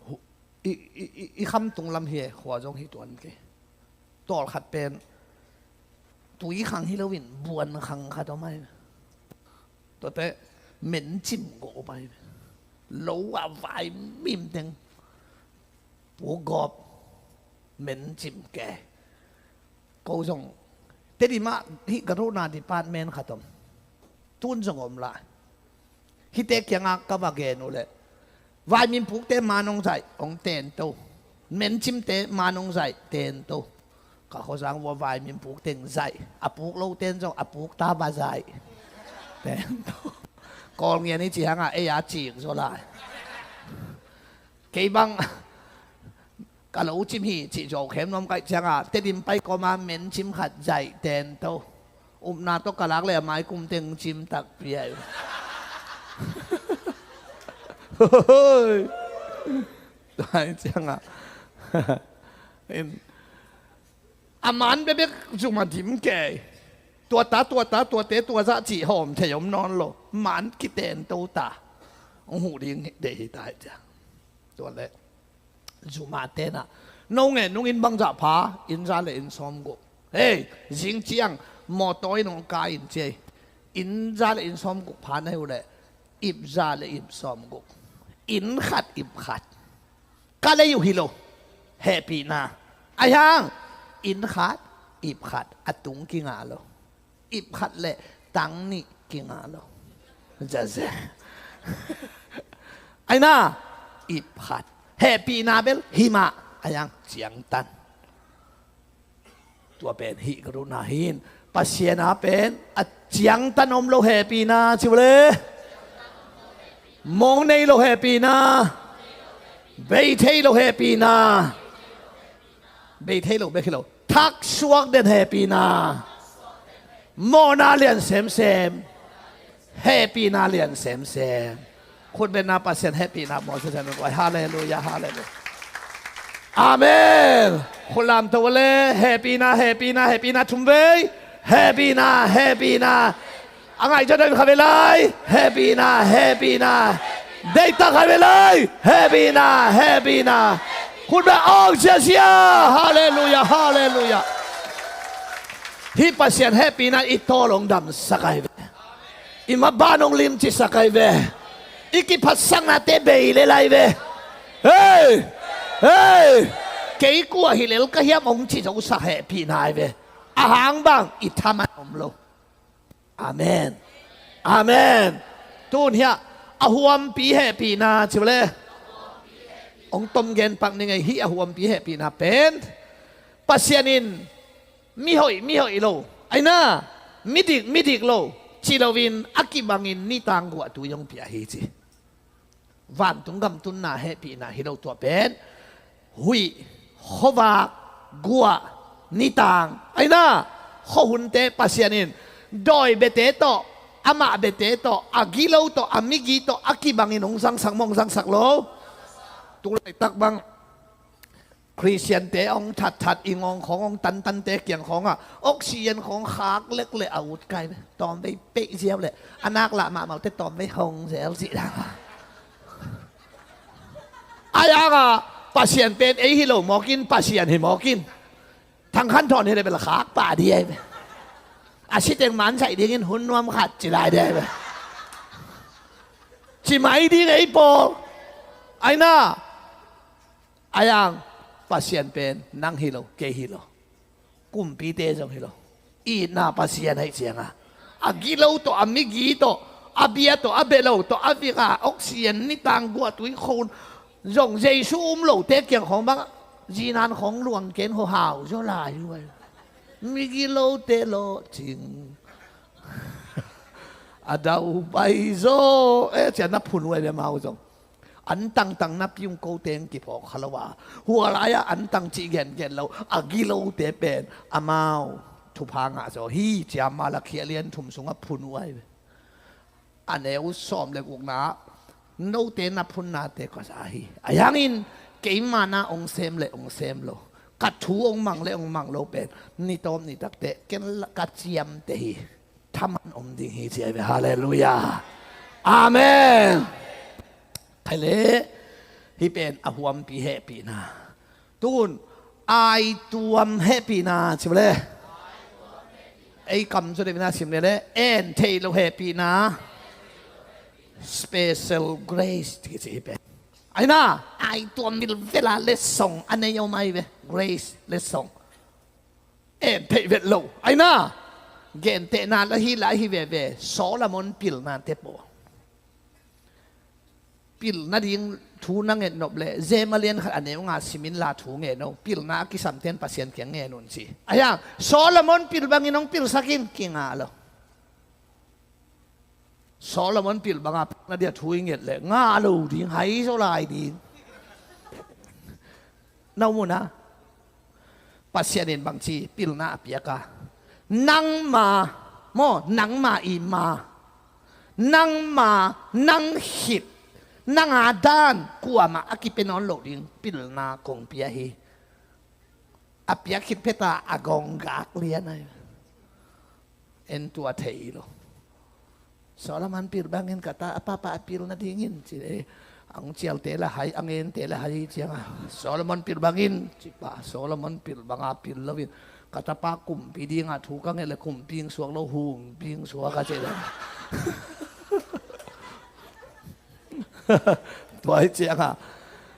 hu-, i, i, i, i khamtung lam hi e, khua zong hi tuan kei. Tawlkhat pen tui khang hi loin buan khang khat om ahi. Tuate mencim gawh om ahi. Lo a vai mim teng. Pu Gawp mencim ke. Ko zong Tedim ah hih ka ruhna department khat om. Tun zong om lai. Hihte kiangah ka va gen uh leh, vaiminpukte man hong zaih, hong tento. Mencimte man hong zaih, tento. Ka khuazang vua vaiminpukte hong zaih. A puk lote in zong a pukta va zaih, tento. Kawlngian i cih hangah ei a cik zaw lai. Kei bang ka lo cim hi cih zawh khem nuam ka hih ciangah Tedim pai kawma mencim khat zaih, tento. Upna tawh ka lak leh a maikum teng cim takpi ahi. Tua hih ciangah in, a man bekbek zum a dim kei. Tua ta, tua ta, tuate, tua zah cih hawm thei om nawn lo. Man kitento ta. Hong huh ding deih hi ta hih ciang. Tua leh zuma tenah, no ngen nung inn bangzah pha, inn za le inn sawmguk. Hei, zing ciang mawtaw in hong kai in ci ei. Inn za le inn sawmguk pha na hi uh leh, ip za le ip sawmguk, inn khat ip khat. Ka lei uh hi lo hehpihna. Ahi hang inn khat ip khat a tung kingah lo. Ip khat le tang nih kingah lo. Zaze. Aina ip khat hehpihna bel himah ahi hang ciangtan. Tua pen hih ka runa hin Pasian a pen a ciangtan om lo hehpihna ci uh le. Mong nei lo hehpihna. Bei thei lo hehpihna. Bei thei lo bek hi lo, thaksuak den hehpihna. Mawhna lian semsem. Hehpihna lian semsem. Khutbetna Pasian hehpihna mawl semsem. Halleluia, halleluia. Amen. Khut lamto le, hehpihna, hehpihna, hehpihna thum vei. Hehpihna, hehpihna. A ngaih zaw dan kha ve lai. Hehpihna, hehpihna. Deihtak kha ve lai. Hehpihna, hehpihna. Khut beh awng sia sia. Halleluia, halleluia. Hih Pasian hehpihna i tawl hong damsak ahi ve. I maban hong limcisak ahi ve. I kiphatsaknate bei lel ahi ve. Hei! Hei! Kei kua hi lel ka hiam hong ci zosak hehpihna ahi ve. A hang bang i thaman om lo. Amen. Amen. Tun hiah a huampi hehpihna ci uh le. Hong tom gen pak ning ei, hih a huampi hehpihna pen Pasian in mihoih mihoih lo, aina midik midik lo ci loin a kibangin nitang guahtui hong pia hi ci. Vantung gam tunna hehpihna hi lo tua pen. Huih, khuavak, guah, nitang, aina khuahunte Pasian in dawi biate tawh, amah biate tawh, a gilo tawh, a migi tawh a kibangin hong zangsak maw, hong zangsak lo? Tulaitak bang Khristiante hong thatthat, i ngawng khawng hong tantante kiang khawngah oxygen khawng khak lek le a ut kai ve. Tawmvei peih ziau le a nak lah mahmahte tawmvei hong zel cih dan. Ahi hangah Pasian pen ei hi lo mawkin, Pasian hi mawkin. Thang Khan Thawn hi le bel khak pah ding ahi ve. A siteng man saih dingin hun nuam khat ci lai ding ahi ve. Ci mai ding ei pawl. Aina Ahi hang Pasian pen nang hi lo, kei hi lo, kumpite zong hi lo. Itna Pasian ahih cianga a gilo tawh, a migi tawh, a bia tawh, a belo tawh, a vika oxygen, nitang guahtui khawhun zong Jesu um lote kiang khawng bang zinan khawng luang ken hawhau zaw lai uh ahi. Migilote lawhcing a daupai zaw e cia na phun uh ahi ve mau zong. An tangtang napi ung ko teng kiphawk kha lo a, hua lai-ah an tang cih gengen lo, a gilote pen amau thupha ngah zaw hi. Ciamma lakhia lian thum sungah phun uh ahi ve. A neu sawm le gukna note na phunnate ka za hi. Ahi hangin keima na ong sem le ong sem lo, ka thu ong mang le ong mang lo pen ni tawm ni takte ken ka ciamte hi. Thaman om ding hi ci ahi ve. Halleluia. Amen. Khai le, hih pen a huampi hehpihna. Tun aituam hehpihna ci le, ei kam zaw deuh ina sim le le, en theih loh hehpihna. Special grace kici hih pen. Aina, aituam vilvela letsong a nei om ahi ve. Grace letsong. En theih vet lo. Aina, gentehna la hi la hi veve, Solomon pilnate pawl. Pilna ding thu na nget nop le, Zema lian khat a neu nga simin la thu ngen o. Pilna a kisamten Pasian kiang ngen un ci. Ahi hang Solomon pil bangin hong pilsakin kingah lo. Solomon pil banga pilna dia thu i nget le ngah lo ding, hai zaw lai ding. Na um uh na, Pasian in bangci pilna a piak a, nangma maw, nangma i ma, nangma, nang khit, nanga dan kuamah a kipia nawn loh ding pilna kong pia hi. A piak khit pheta a gawng gak lian ahi. En tua thei lo. Solomon pil bangin ka ta a papa a pil nadingin ci le, Ang cialte le hai, ang ente le hai cianga Solomon pil bangin, cipa Solomon pil banga pil loin, ka tapa kumpi dinga thu ka nget le kumpi suak lo, humpi suak a cih le. Tua hi cianga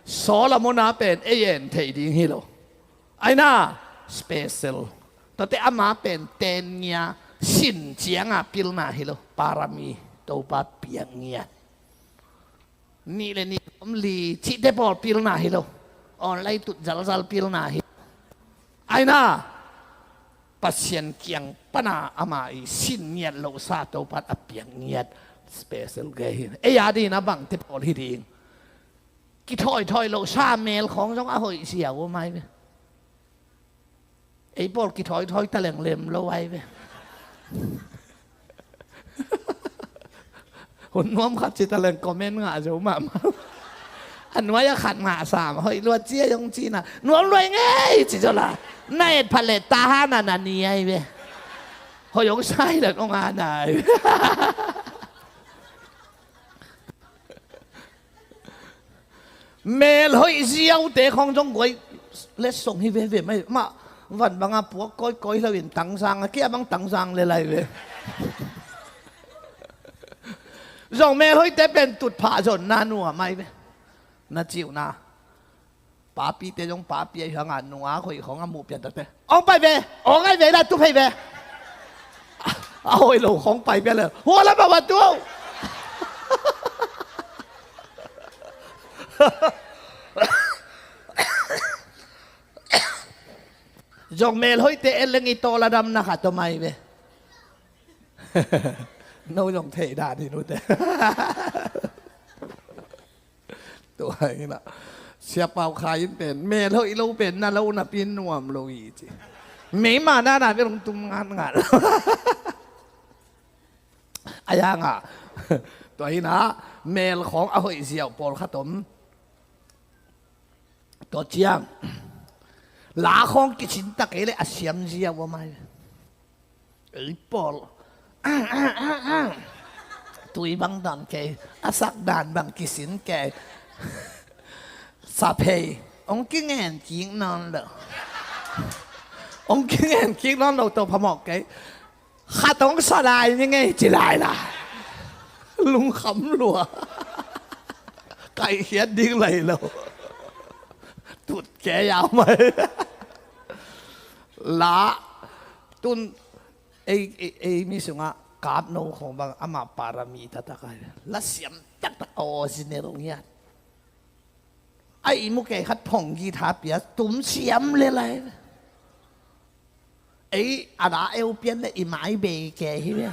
Solomon a pen ei en thei ding hi lo. Aina special. Tate ama pen ten ngia, sin cianga pilna hi lo. Parami, Topa piak ngiat. Nih le nih om li cihte pawl pilna hi lo. Online tut zalzal pilna hi. Aina Pasian kiang pana ama i sin ngiat lo sa Topa a piak ngiat special gei hi. Ei a dina bangte pawl hi ding. Kithawithawi lo sa mel khawng zong a hoih sia uh mai ve. Ei pawl kithawithawi taleng lem lo ai ve. Hun nuam khat ci taleng comment ngah zo mahmah. A nuai a khat ngah sam hoih luat cia zong cina nuam luai ngei ci zo la. Na et phat le ta hana na ni ai ve. Hoih hong sai la nong ana ai ve. Mel hoih ziaute khawng zong guai letsong hi veve mai. Mah van banga puak kawikawi loin tangzang a kia bang tangzang le lai ve. Zong mel hoihte pen tutphah zonna nuam ai ve. Na ciuhna papite zong papi a hianga nunga hoih khawng a muh pian takte ong pai ve, ong ai ve la tu phei ve. A hoih lo khawng pai pian le hua la ba ba tu. Zong mel hoihte en leng i tawl a damna khat om ai ve. No zong thei dan hi nute. Tua hi na Sia Pau Khai in pen mel hoih lo pen na lo napi nuam lo hi ci. Meima na na pen hong tum ngat ngat. A yanga tua hi na mel khawng a hoih ziau pawlkhat om. Tua ciang la khawng kicin tak ei le a siam ziau om ai. Ei pawl tui bang dan kei, a sak dan bang kisin kei. Saphei ong kingen kik nawn lo. Ong kingen kik nawn lo to phamawh kei. Khat ong sa lai ni ngei ci lai la. Lungkham lua. Kaihkhiat ding lai lo. Tut kei a mai. La tun ei, ei, ei mi sungah kapno khong bang ama parami taktak ai. La siam taktak a original ngiat. A i mu kei khat phong guitar pia tum siam le lai. Ei a la eu pian le i mai bei kei hi ve.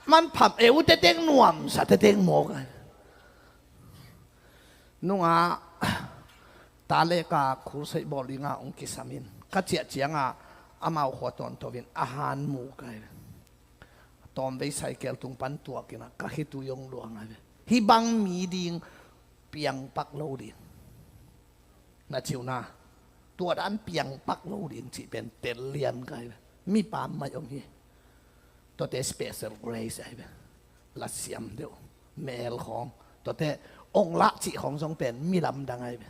Man pham eu teteng nuam sa teteng mawk ai. Nunga ta le ka khur sei bawl dinga ong kisamin ka ciah cianga amau khua tawntoin a han mu kai ve. Tawmvei saikel tung pan tuakin a ka khitui ong luang ai ve. Hih bang mi ding piangpak lo ding. Na ciuhna tua dan piangpak lo ding cih pen tel lian kai ve. Mipa mai om hi. Tuate special grace ai ve. La siam deuh mel khawng tuate ong lah cih khawng zong pen mi lamdang ai ve.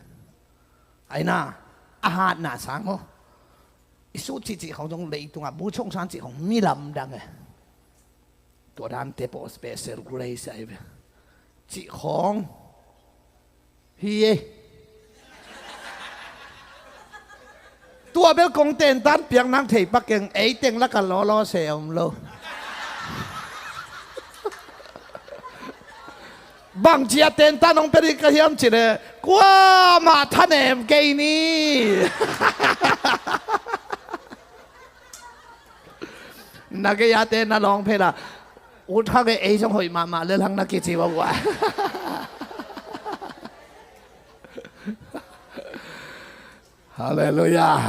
Aina a hatna sang maw? I sut cihcih khawng zong leitungah bu chongsan cih khawng mi lamdang e. Tua dante pawh special grace ahi ve. Cih khawng hi e. Tua bel kong tentan piak nang thei pakeng ei teng laka lawlaw se om lo. Bangci a tentan hong pia ding ka hiam cih leh kuamah thanem kei ni. Na gei a te na lawng phei la ut hang e ei zong hoih mahmah lel hang na kici ua ua. Halleluiah.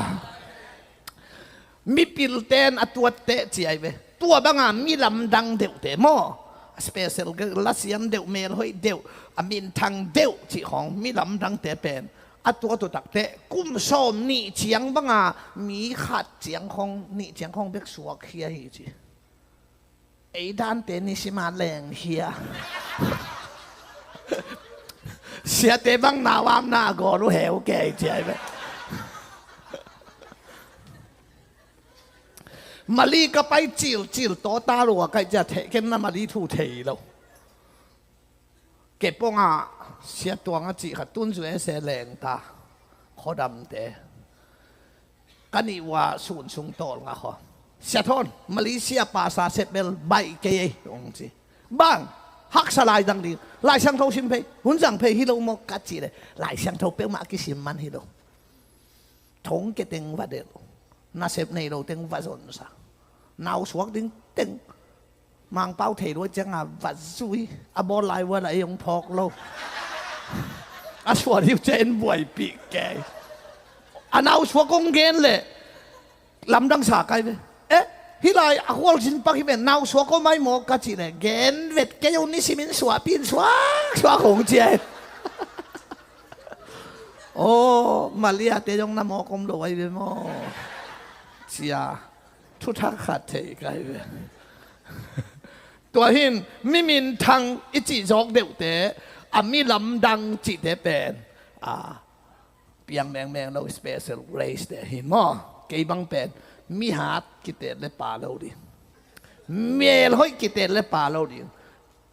Mipilten a tuatteh ci ai ve. Tua banga mi lamdang deuhte maw? A special girl, lasiam deuh, melhoih deuh, a minthang deuh cih khawng mi lamdangte pen a tuat uh takteh kum sawm nih ciang banga mi khat ciang khawng, nih ciang khawng bek suak hi ahi ci. Ei dante nisima leng hia. Siate bang nau am na gawl uh heu kei ci ai ve. Mali ka pai cilcil tawta lua kaih cia theh ken na Mali thu thei lo. Kei pongah Sia Tuang a cih khat tun zu ese lengta khuadamte ka nih uh a sun sung tawlnga khaw Sia Thawn Malaysia pasa sepbel baih kei ei hong ci. Bang haksa lai dang ding Lai Siangtho sim phei hun zang phei hi lo maw ka cih le Lai Siangtho peuhmah kisim man hi lo. Thong ke teng va delh nasep nei lo teng va zonsa nausuak ding teng Mangpau thei luai cianga va zui a bawl lai ua la ei hong phawk lo. A sual hiu cia en buaipih kei. A nausuak kong gen leh lamdang sa kai ve. Eh, hih lai a hual zin pak hi ve nausuak kong mai maw ka cih leh gen vet kei uh nisimin suahpih in suak suak hong cia hi. Aw, Malia te zong na mawk om lo ai ve maw? Cia thuthak khat thei kai ve. Tua hin mi minthang i cih zawk deuhte a mi lamdang cihte pen a piang mengmeng lo special grace te hin maw? Kei bang pen mi hat kitel le pa lo ding, mel hoih kitel le pa lo ding,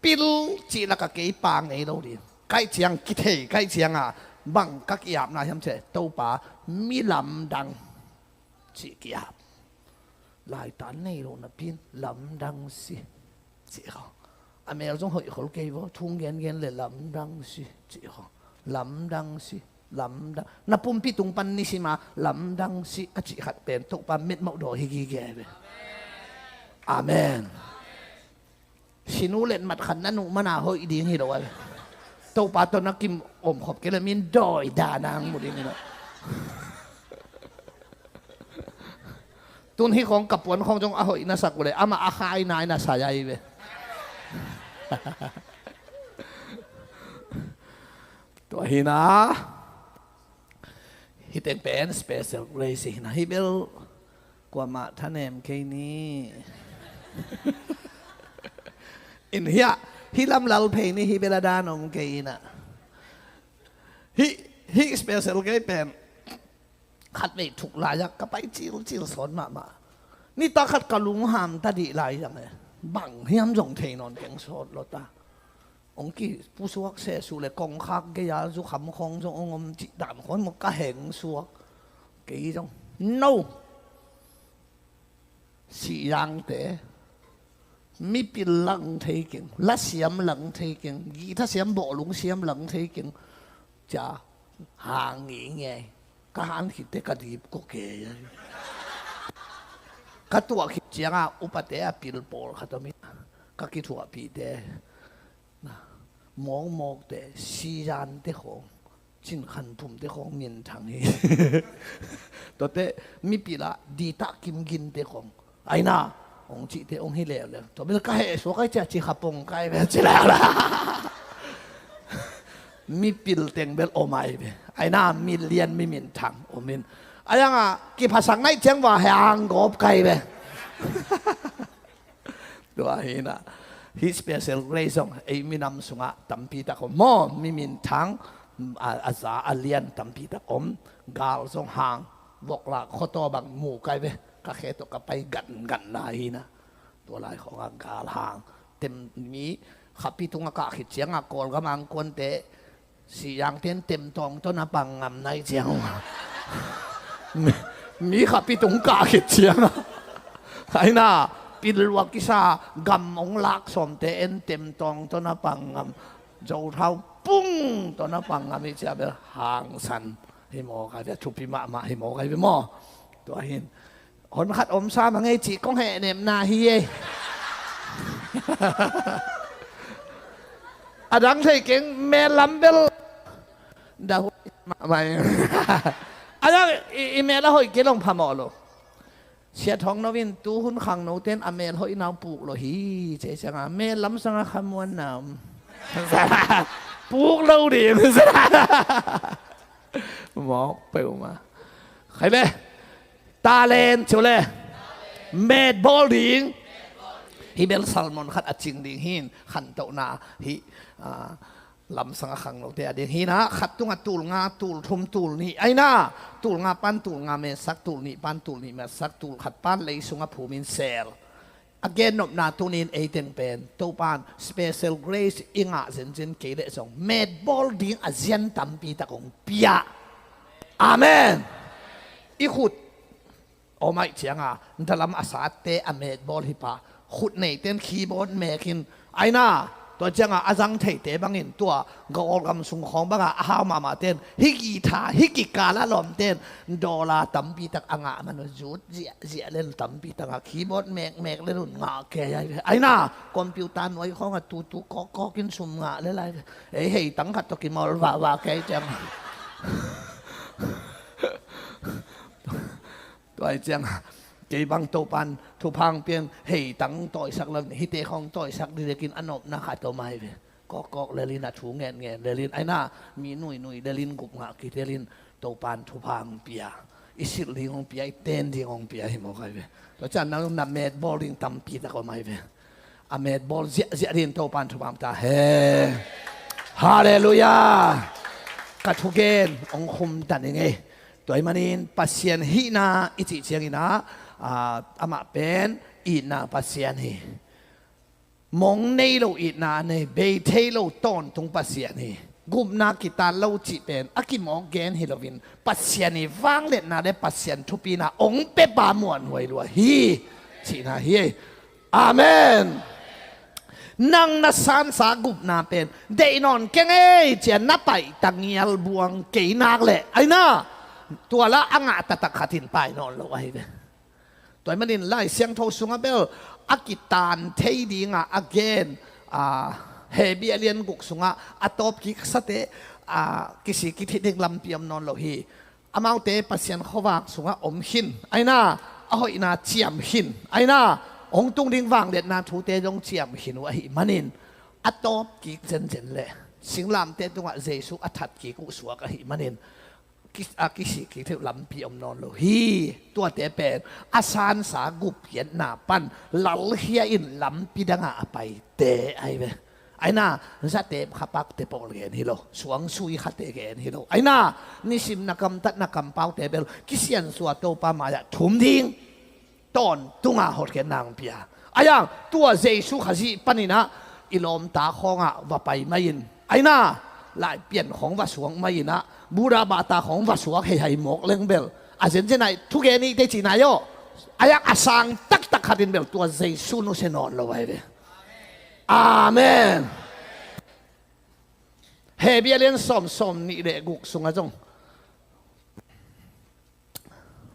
pil cih laka kei pa ngei lo ding, kaih ciang kithei kaih cianga bang ka kiapna hiam cih Topa mi lamdang cih kiap. Laitan nei lo napin lamdang si cih kho. A mel zong hoih khol kei vaw thung gengen le lamdang si cih kho. Lamdang si lamdang na pumpi tung pan nisima lamdang si a cih khat pen Topa metmauh daw hi gige ve. Amen. Sinu let mat khat na nuh mana hoih ding hi lo a ve. Topa tawh na kim omkhop kei le min dawi dana ang mu ding hi lo. Tun hi khawng ka puan khawng zong a hoih na sak uh le amah a khai nai na sai ai ve. Tua hina. Hiteng pen special grace hina hi bel kuamah thanem kei ni. In hiah hi lamlal phei ni hi bel a dan om kei ina. Hi hi special kei pen khat vei thuk laiak ka pai cilcil sawn mahmah. Nitak khat ka lungham ta dih lai zang e. Bang hiam zong thei nawn keng sawt lo ta. Hong kipusuak sehsuh le kongkhak gei-a zukham khawng zong hong om cih dan khawng maw ka heng suak. Kei zong no. Sihzangte mipil lang thei keng, lasiam lang thei keng, githa siam bawhlung siam lang thei keng. Cia hang ngei ngei ka han khitte ka dip ko kei. Ka tuah khit cianga upate a pil pawl khat om in ka kithuahpihte mawkmawkte sizante khawng cinkhan pumte khawng minthang hi. Tuate mipil ah ditah kimginte khawng aina hong cihte hong hi leuleu. Tua bil ka heh suak ai cia ci kha pong kai ve ci leuleu. Mipil teng bel om ai ve. Aina milian mi minthang om in. Ayanga kiphasak naih ciang va hang gawp kai ve. Tua hina hih special grace zong ei minam sungah tampi tak om maw mi minthang a za a lian tampi tak om. Gal zong hang voklak khawtaw bang mu kai ve. Ka khe tawh ka pai ganganna hina. Tua lai khawngah gal hang tem mi khapi tungah kah khit ciangah Kawlgam angkuante sihzangte in temtawng tawh na pang ngam nai ciang uh. Mi khapi tung kah khit ciangah aina pilluak kisa gam hong lak sawmte en temtawng tawh na pang ngam. Zothau pung tawh na pang ngam ih cia bel hangsan hi maw kai ve thupi mahmah hi maw kai ve maw? Tua hin hon khat om sa ma ngei cih kong heh nepna hi ei. A dang thei keng mel lam bel da hu mahmah. A dang i mel a hoih kei long phamawh lo. Sia Thawng No in tu hun khangno ten a mel hoih nau puk lo hi. Cei sanga mel lam sanga khamuan na om. Puk lo ding. Mawk peuhmah. Khai ve. Talent cu le met bawl ding. Hi bel salmon khat a cing ding hin khantohna hi. Lamsang a khang lote a ding hi na, khat tungah tul nga, tul thum, tul nih, ai na, tul nga pan tul nga metsak, tul nih pan tul nih metsak, tul khat pan lei sungah phumin sel. A gennopna tunin ei teng pen Topan special grace i ngah zenzen kei leh zong metbawl ding a zian tampi tak hong pia. Amen. I khut aw maih cianga dalam a satte a metbawl hi pah. Khut neiten keyboard mekin, ai na, tua cianga a zang theite bangin tua Kawlgam sung khawng banga a hau mahmah ten, hih guitar, hih kikala lawmten dollar tampi tak a ngah man uh, zut ziahziah len tampi tak a keyboard mekmek len un ngah kei ai ve. Ai na, computer nuai khawngah tutu kawkkawkin sum ngah le lai ve. Ei hei tang khat tawh kimawl vahvah kei ciang. Tua ai ciang kei bang Topan thupha hong piang, hei tang tawisak lo, hihte khawng tawisak dikdekin a nopna khat om ai ve. Kawkkawk lelin, a thu ngenngen lelin, ai na, mi nuinui lelin, gup ngah kitelin Topan thupha hong pia. I silh ding hong pia, i ten ding hong pia hi mawk ai ve. Tua ciang nang na metbawl ding tampi tak om ai ve. A metbawl ziahziah dingin Topan thupha hong pia ta hen. Halleluiah. Ka thugen hong khum ta ning ei. Tua ahih manin Pasian hihna i cih ciangin ah, ah, amah pen itna Pasian hi. Mong nei lo itna a nei, bei thei lo tawntung Pasian hi. Gupna kitan lo cih pen a kimawk gen hi loin, Pasian i vangliatna le Pasian thupina hong pepa muanhuai lua hi cihna hi. Amen. Nang na sansa gupna pen deih nawn keng ei, cia na paih tangial buang kei nak leh, ai na, tua la a ngah taktak khatin pai nawn lo ahi ve. Tua ahih manin Lai Siangtho sungah bel a kitan thei dingah a gen, a, Hebru a lian guk sungah a tawp kiksate, a, kisik kithit ding lampi om nawn lo hi. Amaute Pasian khuavak sungah om khin, ai na, a hoihna ciam khin, ai na, hong tung ding vangliatna thute zong ciam khin uh ahih manin, a tawp kik zenzen leh singlamteh tungah Jesu a that kik uh suak ahih manin, ki-, a kisik kik theih uh lampi om nawn lo hi. Tuate pen a sansa gupkhiatna pan lalkhia in lampi dangah a paite ahi ve. Ai na, zatep khapakte pawl gen hi lo, suangsui khate gen hi lo. Ai na, nisim na kamtat na kampaute bel kisiansuah Topa mai-ah thum ding tawntunga hotkhiatna hong pia. Ai ang, tua Jesu Khazih paninah i lawmta khawngah va pai mai-in, ai na, Laipian khawng va suak mai-inah, Buddha bata khawng va suak heihai mawk leng bel a zenzenah thugen ih tei cih nai aw. Ai ang, a sang taktak khatin bel tua Jesu nusia nawn lo ahi ve. Amen. Hebru a lian sawm, sawm nih le guk sungah zong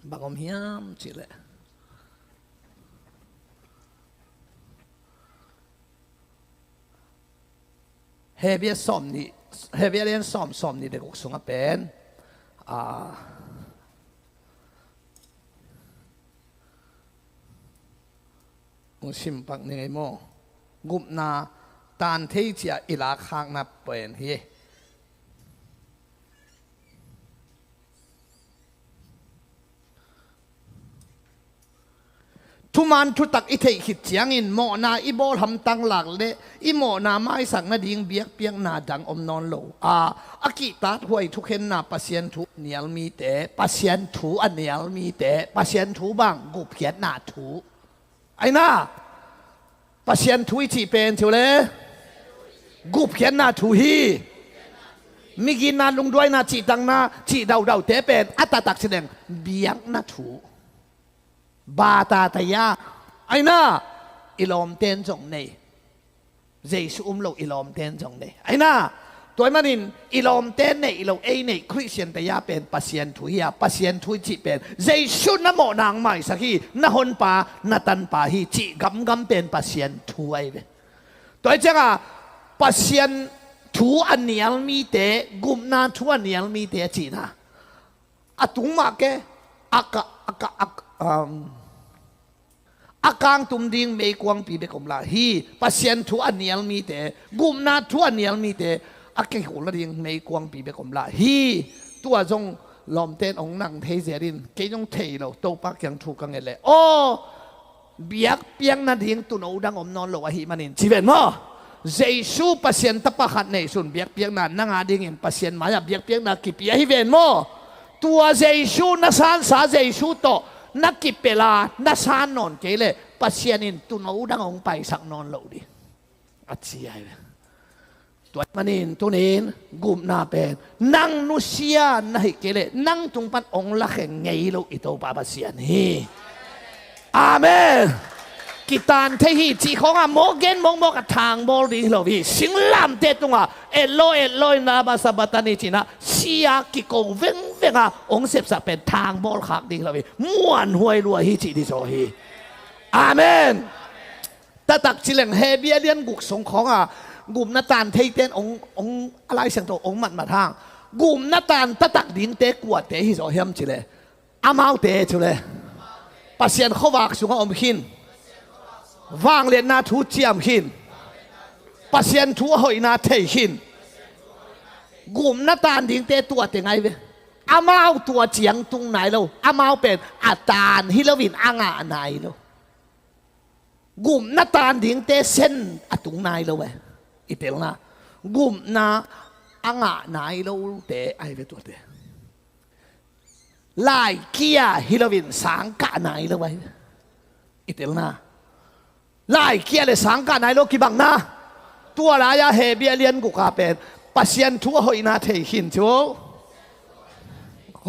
bang om hiam cihleh, Hebru a sawm nih, Hebru a lian sawm, sawm nih le guk sungah pen, ah, hong sim pak ning ei maw? Gupna tan thei cia i lakhakna pen hi. Thuman thutak i theih khit ciangin mawhna i bawl hamtang lak le i mawhna maisak nading biakpiakna dang om nawn lo a, a kihtakhuai thukhenna Pasian thu a nial mite, Pasian thu a nial mite, Pasian thu bang, gupkhiatna thu. Ai na, Pasian thu i cih pen cihleh gupkhiatna thu hi. Miginna, lungduaina, cihtakna, cih daudaute pen a taktak cileng biakna thu. Bata taya, ai na, i lawmten zong nei. Jesu um lo i lawmten zong nei. Ai na, tua ahih manin i lawmten neih lo ei neih Khristian taya pen Pasian thu hi a, Pasian thu i cih pen Jesu na mawhna hong maisak hi, na honpa, na tanpa hi cih gamgam pen Pasian thu ahi ve. Tua hi cianga Pasian thu a nial mite, gupna thu a nial mite a cihna, a tung mah ke, a ka, a ka, a ka, um, a kangtum ding meikuangpi bek om lai hi. Pasian thu a nial mite, gupna thu a nial mite, a kihul nading meikuangpi bek om lai hi. Tua zong lawmten hong nang thei zelin, kei zong thei lo, Topa kiang thu ka nget leh, aw, biakpiak nading tuuno dang om nawn lo ahih manin, ci ven maw? Jesu Pasian tapa khat neisun biakpiakna nang a dingin Pasian mai-ah biakpiakna kipia hi ven maw? Tua Jesu na sansa Jesu tawh na kipelh a na san nawn kei leh Pasian in tuuno dang hong paisak nawn lo ding a ci ahi ve. Tua ahih manin tunin gupna pen nang nusia na hih kei leh nang tung pan hong lakhe ngei lo i Topa Pasian hi. Amen. Kitan thei hi cih khawngah mawk gen mawkmawk a thangbawl ding hi lo hi. Singlamteh tungah etlo etlo in lama sabatani cinah sia kiko vengveng a hong sepsak pen thangbawl khak ding hi lo hi. Muanhuai lua hi cih ding zaw hi. Amen. Taktak ci leng Hebru a lian guk sung khawngah gupna tan theite in hong, hong, a Lai Siangtho hong matmat hang gupna tan taktak dingte kuate hi zaw hiam ci leh, amaute cu leh Pasian khuavak sungah om khin, vangliatna thu ciam khin, Pasian thu a hoihna thei khin, gupna tan dingte tuate ngai ve. Amau tua ciang tung nai lo, amau pen a tan hi loin a ngah nai lo. Gupna tan dingte sen a tung nai lo e. I telna gupna a ngah nai lote ahi ve tuate. Laikia hi loin sang kah nai lo ahi ve. I telna laikia le sang kah nai lo kibangna. Tua lai-ah Hebru a lian guk a pen Pasian thu a hoihna thei khin cu.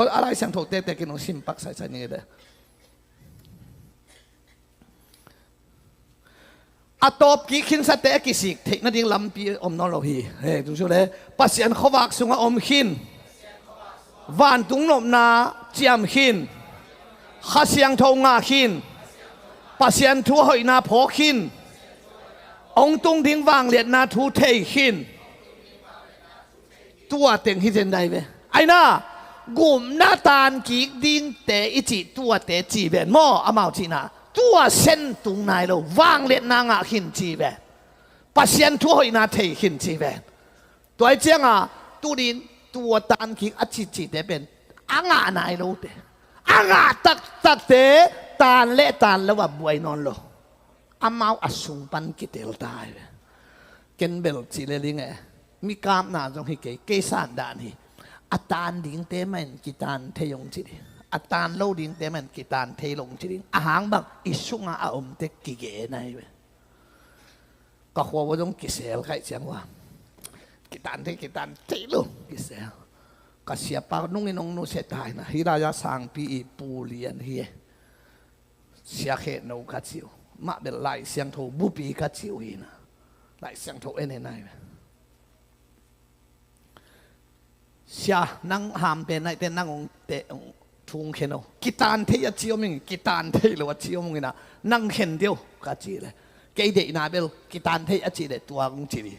A Lai Siangtho tektek in hong sim pak saisai ni le. A tawp kik khinsate a kisik theih nading lampi om nawn lo hi. He, tu cu le Pasian khuavak sungah om khin, vantung nopna ciam khin, Kha Siangtho ngah khin, Pasian thu a hoihna phawk khin, hong tung ding vangliatna thu thei khin. Tua teng hi zen dai ve. Aina, gupna tan kik dingte i cih tuate ci ven maw, amau cihna. Tua sen tung nai lo, vangliatna ngah khin ci ven. Pasian thu a hoihna thei khin ci ven. Tua hi cianga, tunin tua tan kik a cicite pen a ngah nai lote, a ngah taktakte tan le tan lo a buai nawn lo. Amau a sung pan kitel ta hi ve. Ken bel ci le ling e. Mi kapna zong hi kei, kei san dan hi. A tan dingte mah in kitan thei hong ci ding, a tan lo dingte mah in kitan thei lo hong ci ding. A hang bang i sungah a omte kigen ahi ve. Ka khua ua zong kisel kaih ciang ua kitan thei, kitan thei lo kisel. Ka siapa nungin hong nusia ta hi na, hi lai-a sangpi i pu lian hi e. Sia Khe No ka ci uh. Mah bel Lai Siangtho bupi ka ci uh hi na. Lai Siangtho en en ai ve. Sia, nang hampen naihte nang hong te hong thung khen uh. Kitan thei a ci om ing, kitan thei lo a ci om ing na. Nang khen deuh ka ci le. Kei deihna bel kitan thei a ci le tua hong ci hi.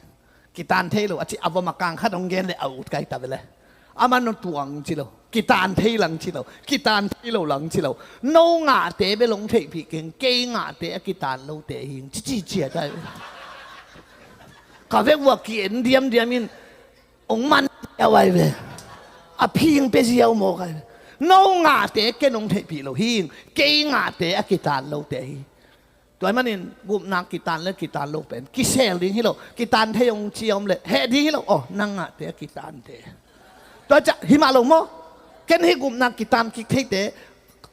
Kitan thei lo a ci a vom a kang khat hong gen le a ut kai ta ve le. A man no tuang ci lo. Kitan thei lang ci lo. Kitan thei lo lang ci lo. No ngahte bel hong theihpih keng, kei ngahte a kitan lote hi ing ci ci cia tai. Ka vek ua ki-en diamdiam in hong man ziau ai ve. A phing pe ziau mawk ai ve. No ngahte ken hong theihpih lo hi ing, kei ngahte a kitan lote hi. Tua ahih manin gupna kitan le kitan lo pen kisel ding hi lo. Kitan thei hong ci a om le heh ding hi lo. Aw, nang ngahte a kitante. Tua ciah hi mah lo maw? Ken hih gupna kitan kik theite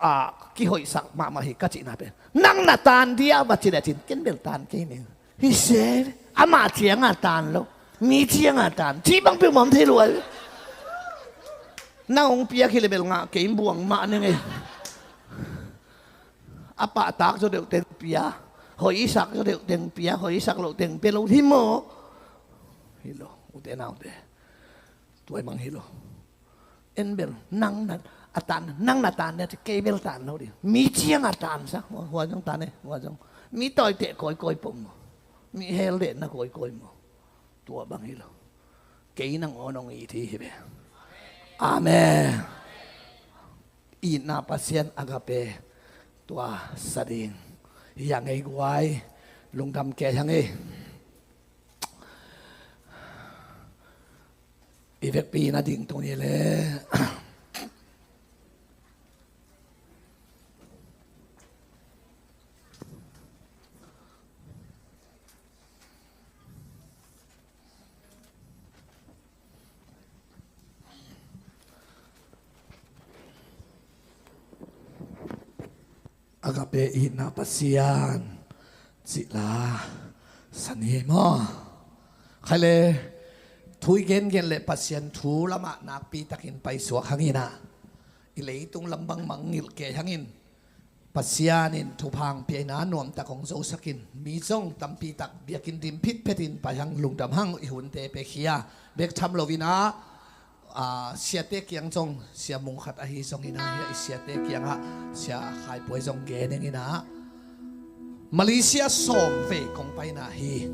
a kihoihsak mahmah hi ka cihna pen nang na tan dia va ci le cin ken bel tan kei ning. Hi se, amah cianga tan lo, mi cianga tan ci bang peuhmah om thei lo ai. Nang hong piak hi le bel ngah kei buang mah ning ei. A pahtak zaw deuh teng pia, hoih i sak zaw deuh teng pia, hoih i sak loh teng pia lo hi maw? Hi lo, ute naute. Tua hi mang hi lo. En bel nang na a tan, nang na tan deuh ci kei bel tan lo ding. Mi cianga tan sa, hua zong tan e, hua zong. Mi tawiteh kawikawi pong maw? Mi hel dehna kawikawi maw? Tua bang hi lo. Kei nang aw nong it hi hi ve. Amen. Itna Pasian agape tua sa ding hi hang ei guai. Lungdam kei hang ei. I vekpi na ding tung ni le. Agape itna Pasian cih la sa ni maw? Khai le, thu i gengen le Pasian thu lamah nakpi takin paisuak hangin ah, i leitung lam bangmah ngilh kei hangin, Pasian in thupha hong pia in ah, nuamtak hong zosak in, mi zong tampi tak biakinn dim phitphet in pai hang, lungdam hang, i hunte pia khia bek tham lo in ah, aa, siate kiang zong, Sia Mung Khat ahi zongin ah, hiah i siate kiangah Sia Khai Puai zong gen ing in ah, Malaysia sawm vei kong pai in ah hi.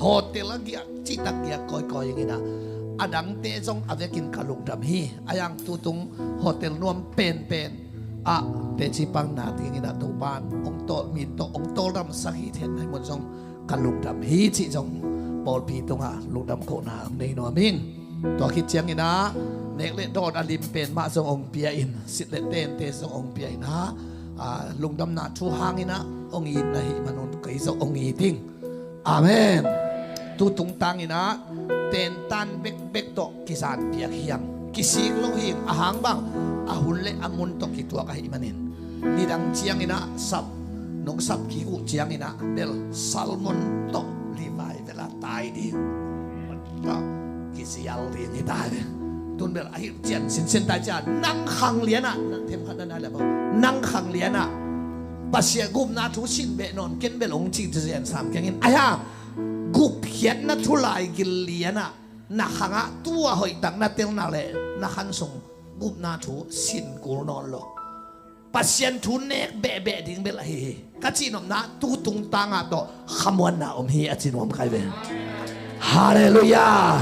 Hotel a giak, cihtak giak kawikawi ing in ah, a dangte zong a vekin ka lungdam hi. A yang tutung hotel nuam penpen ah teci pang na dingin ah Topan hong tawl, mi tawh hong tawldamsak hi, then nai mun zong ka lungdam hi cih zong pawlpi tungah lungdam kohna hong nei nuam ing. Tua khit ciangin ah, nek le dawn a lim pen mah zong hong pia in, sit le tente zong hong pia in ah, aa, lungdamna thu hangin ah hong it na hih manun kei zong hong it ing. Amen. Tu tungtangin ah, tentan bekbek tawh kizanpiak hi hang. Kisik lo hi, a hang bang, a hun le a mun tawh kituak ahih manin. Nidang ciangin ah sap, nong sap kik uh ciangin ah bel salmon tawh livai vela tai ding, kisial ding hi tai ve. Tun bel ahi cian sinsen tai cian, nang khang lian ah, nang them khat na nai le bang, nang khang lian ah, Pasian gupna thu sin beh nawn ken bel hong ci, tu zian sam kengin. Ahi hang, gupkhiatna thu lai gil lian ah, na khangah tua hoihtak na telna le na khan sung gupna thu sin kul nawn lo. Pasian thu nek behbeh ding bel ahi hi. Ka cihnopna, tu tungtangah tawh khamuanna om hi, a ci nuam kai ve. Halleluiah.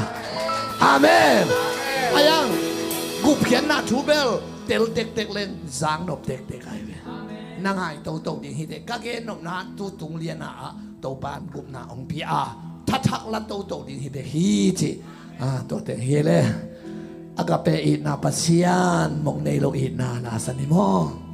Amen. A yang, gupkhiatna thu bel tel tektek leng zang nop tektek ai ve. Na ngai toto ding hi te. Ka gen nopna, tu tung liana ah Topan gupna hong pia a, thathak la toto ding hi bek hi ci. Ah, tua teng hi le. Agape itna Pasian, mong nei lo itna la sa ni maw?